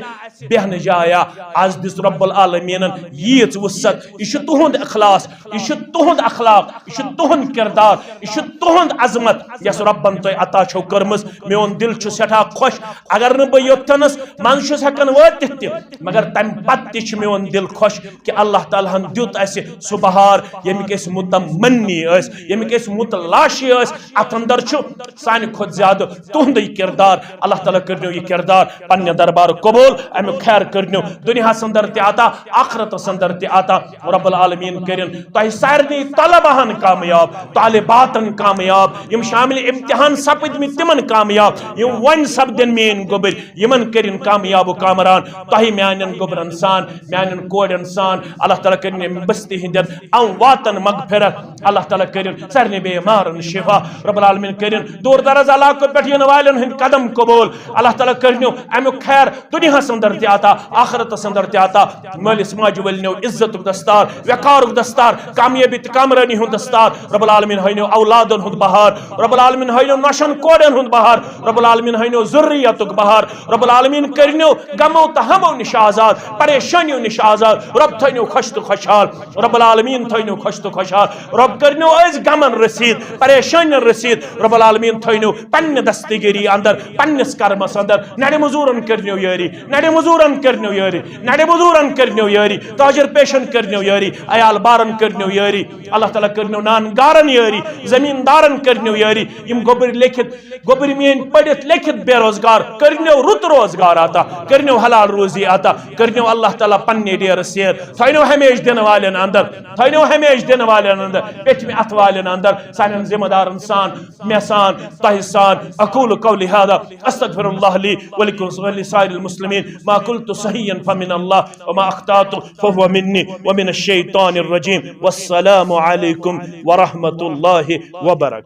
بیٚہنہٕ جایا۔ از دِژ رب العالمیٖنن ییٖژ وُسعت۔ یہِ چھُ تُہُنٛد اخلاص، یہِ چھُ تُہُنٛد اخلاق، یہِ چھُ تُہُنٛد کردار، یہِ چھُ تُہُنٛد عظمت، یۄس رۄبن تۄہہِ عطا چھو کٔرمٕژ۔ میون دِل چھُ سٮ۪ٹھاہ خۄش۔ اگر نہٕ بہٕ یوٚتتھنس منٛز چھُس ہٮ۪کان وٲتِتھ تہِ، مگر تمہِ پتہٕ تہِ چھُ میون دِل خۄش کہِ اللہ تعالیٰ ہن دیُت اسہِ سُہ بہار، ییٚمِکۍ أسۍ متمنی ٲسۍ، ییٚمِکۍ أسۍ متلاشی ٲسۍ۔ اتھ اندر چھُ سانہِ کھۄتہٕ زیادٕ تُہُنٛدُے کردار۔ اللہ تعالیٰ کٔرِنو یہِ کردار پننہِ دربار قبول، امیُک خیر کٔرِنو دُنیاہس اندر تہِ عطا، آخرتس اندر تہِ عطا۔ رب العالمین کٔرِن تۄہہِ سارنٕے طلباہن کامیاب، طالباتن کامیاب، یِم شامل امتحان سپٕدمٕتۍ تِمن کامیاب، یِم وۄنۍ سپدن میٲنۍ گوٚبٕرۍ، یِمن کٔرِن کامیاب و کامران۔ تۄہہِ میانٮ۪ن گوٚبرن سان، میانٮ۪ن کورٮ۪ن سان، اللہ تعالیٰ کٔرِن امہِ بستی ہٕنٛدٮ۪ن امواتن مغفرت، اللہ تعالیٰ کٔرِن سارنٕے بیمارن شفا، رب العالمین کٔرِن دور دراز علاقو پٮ۪ٹھ یِنہٕ والٮ۪ن ہٕنٛدۍ قدم قبول، اللہ تعالیٰ کٔرِنو امیُک خیر دُنیاہس اندر تہِ عطا، آخرتس اندر تہِ عطا۔ مٲلِس ماجہِ ؤلنیو عزتُک دستار، وقارُک دستار، کامیٲبی تہٕ کامرٲنی ہُنٛد دستار۔ رب العالمین ہٲینیو اولادن ہُنٛد بہار، رب العالمین ہٲینیو نۄشن کورٮ۪ن ہُنٛد بہار، رب العالمین ہٲینیو ذُریتُک بہار۔ رب العالمین کٔرِنیو غمو تہٕ ہمو نِش آزاد، پریشٲنیو نِش آزاد۔ رب تھٲینیو خۄش تہٕ خۄشحال، رب العالمین تھٲینیو خۄش تہٕ خۄشحال۔ رب کٔرِنیو أسۍ غمن رسیٖد، پریشٲنین رسیٖد۔ رب العالمین تھٲینیو پننہِ دستگیری اندر، پننِس کرمس اندر، نرِ مزورن کٔرنیو یٲری، نرِ مزورن مزدورن کٔرنیو یٲری، نڑِ مزدورن کٔرنیو یٲری، تاجر پیشن کٔرنیو یٲری، عیال بارن کٔرنیو یٲری، اللہ تعالیٰ کٔرنیو نان گارن یٲری، زمیٖندارن کٔرنیو یٲری، یِم گوٚبٕرۍ لیکھِتھ، گوٚبٕرۍ میٲنۍ پٔرِتھ لیکھِتھ بے روزگار، کٔرنیو رُت روزگار عطا، کٔرنیو حلال روزی عطا، کٔرنیو اللہ تعالیٰ پننہِ ڈیرٕ سیر، تھٲینیو ہمیشہِ دِنہٕ والٮ۪ن اندر، تھٲینیو ہمیشہِ دِنہٕ والٮ۪ن اندر، پیٚٹھمہِ اتھٕ والٮ۪ن اندر، سانٮ۪ن ذمہٕ دارن سان، مےٚ سان، تۄہہِ سان۔ اقول قولی هذا، استغفر الله لي ولكم ولسائر المسلمين، ما قلت صحيحا فمن الله، وما اخطأت فهو مني ومن الشيطان الرجيم۔ والسلام عليكم ورحمة الله وبركاته۔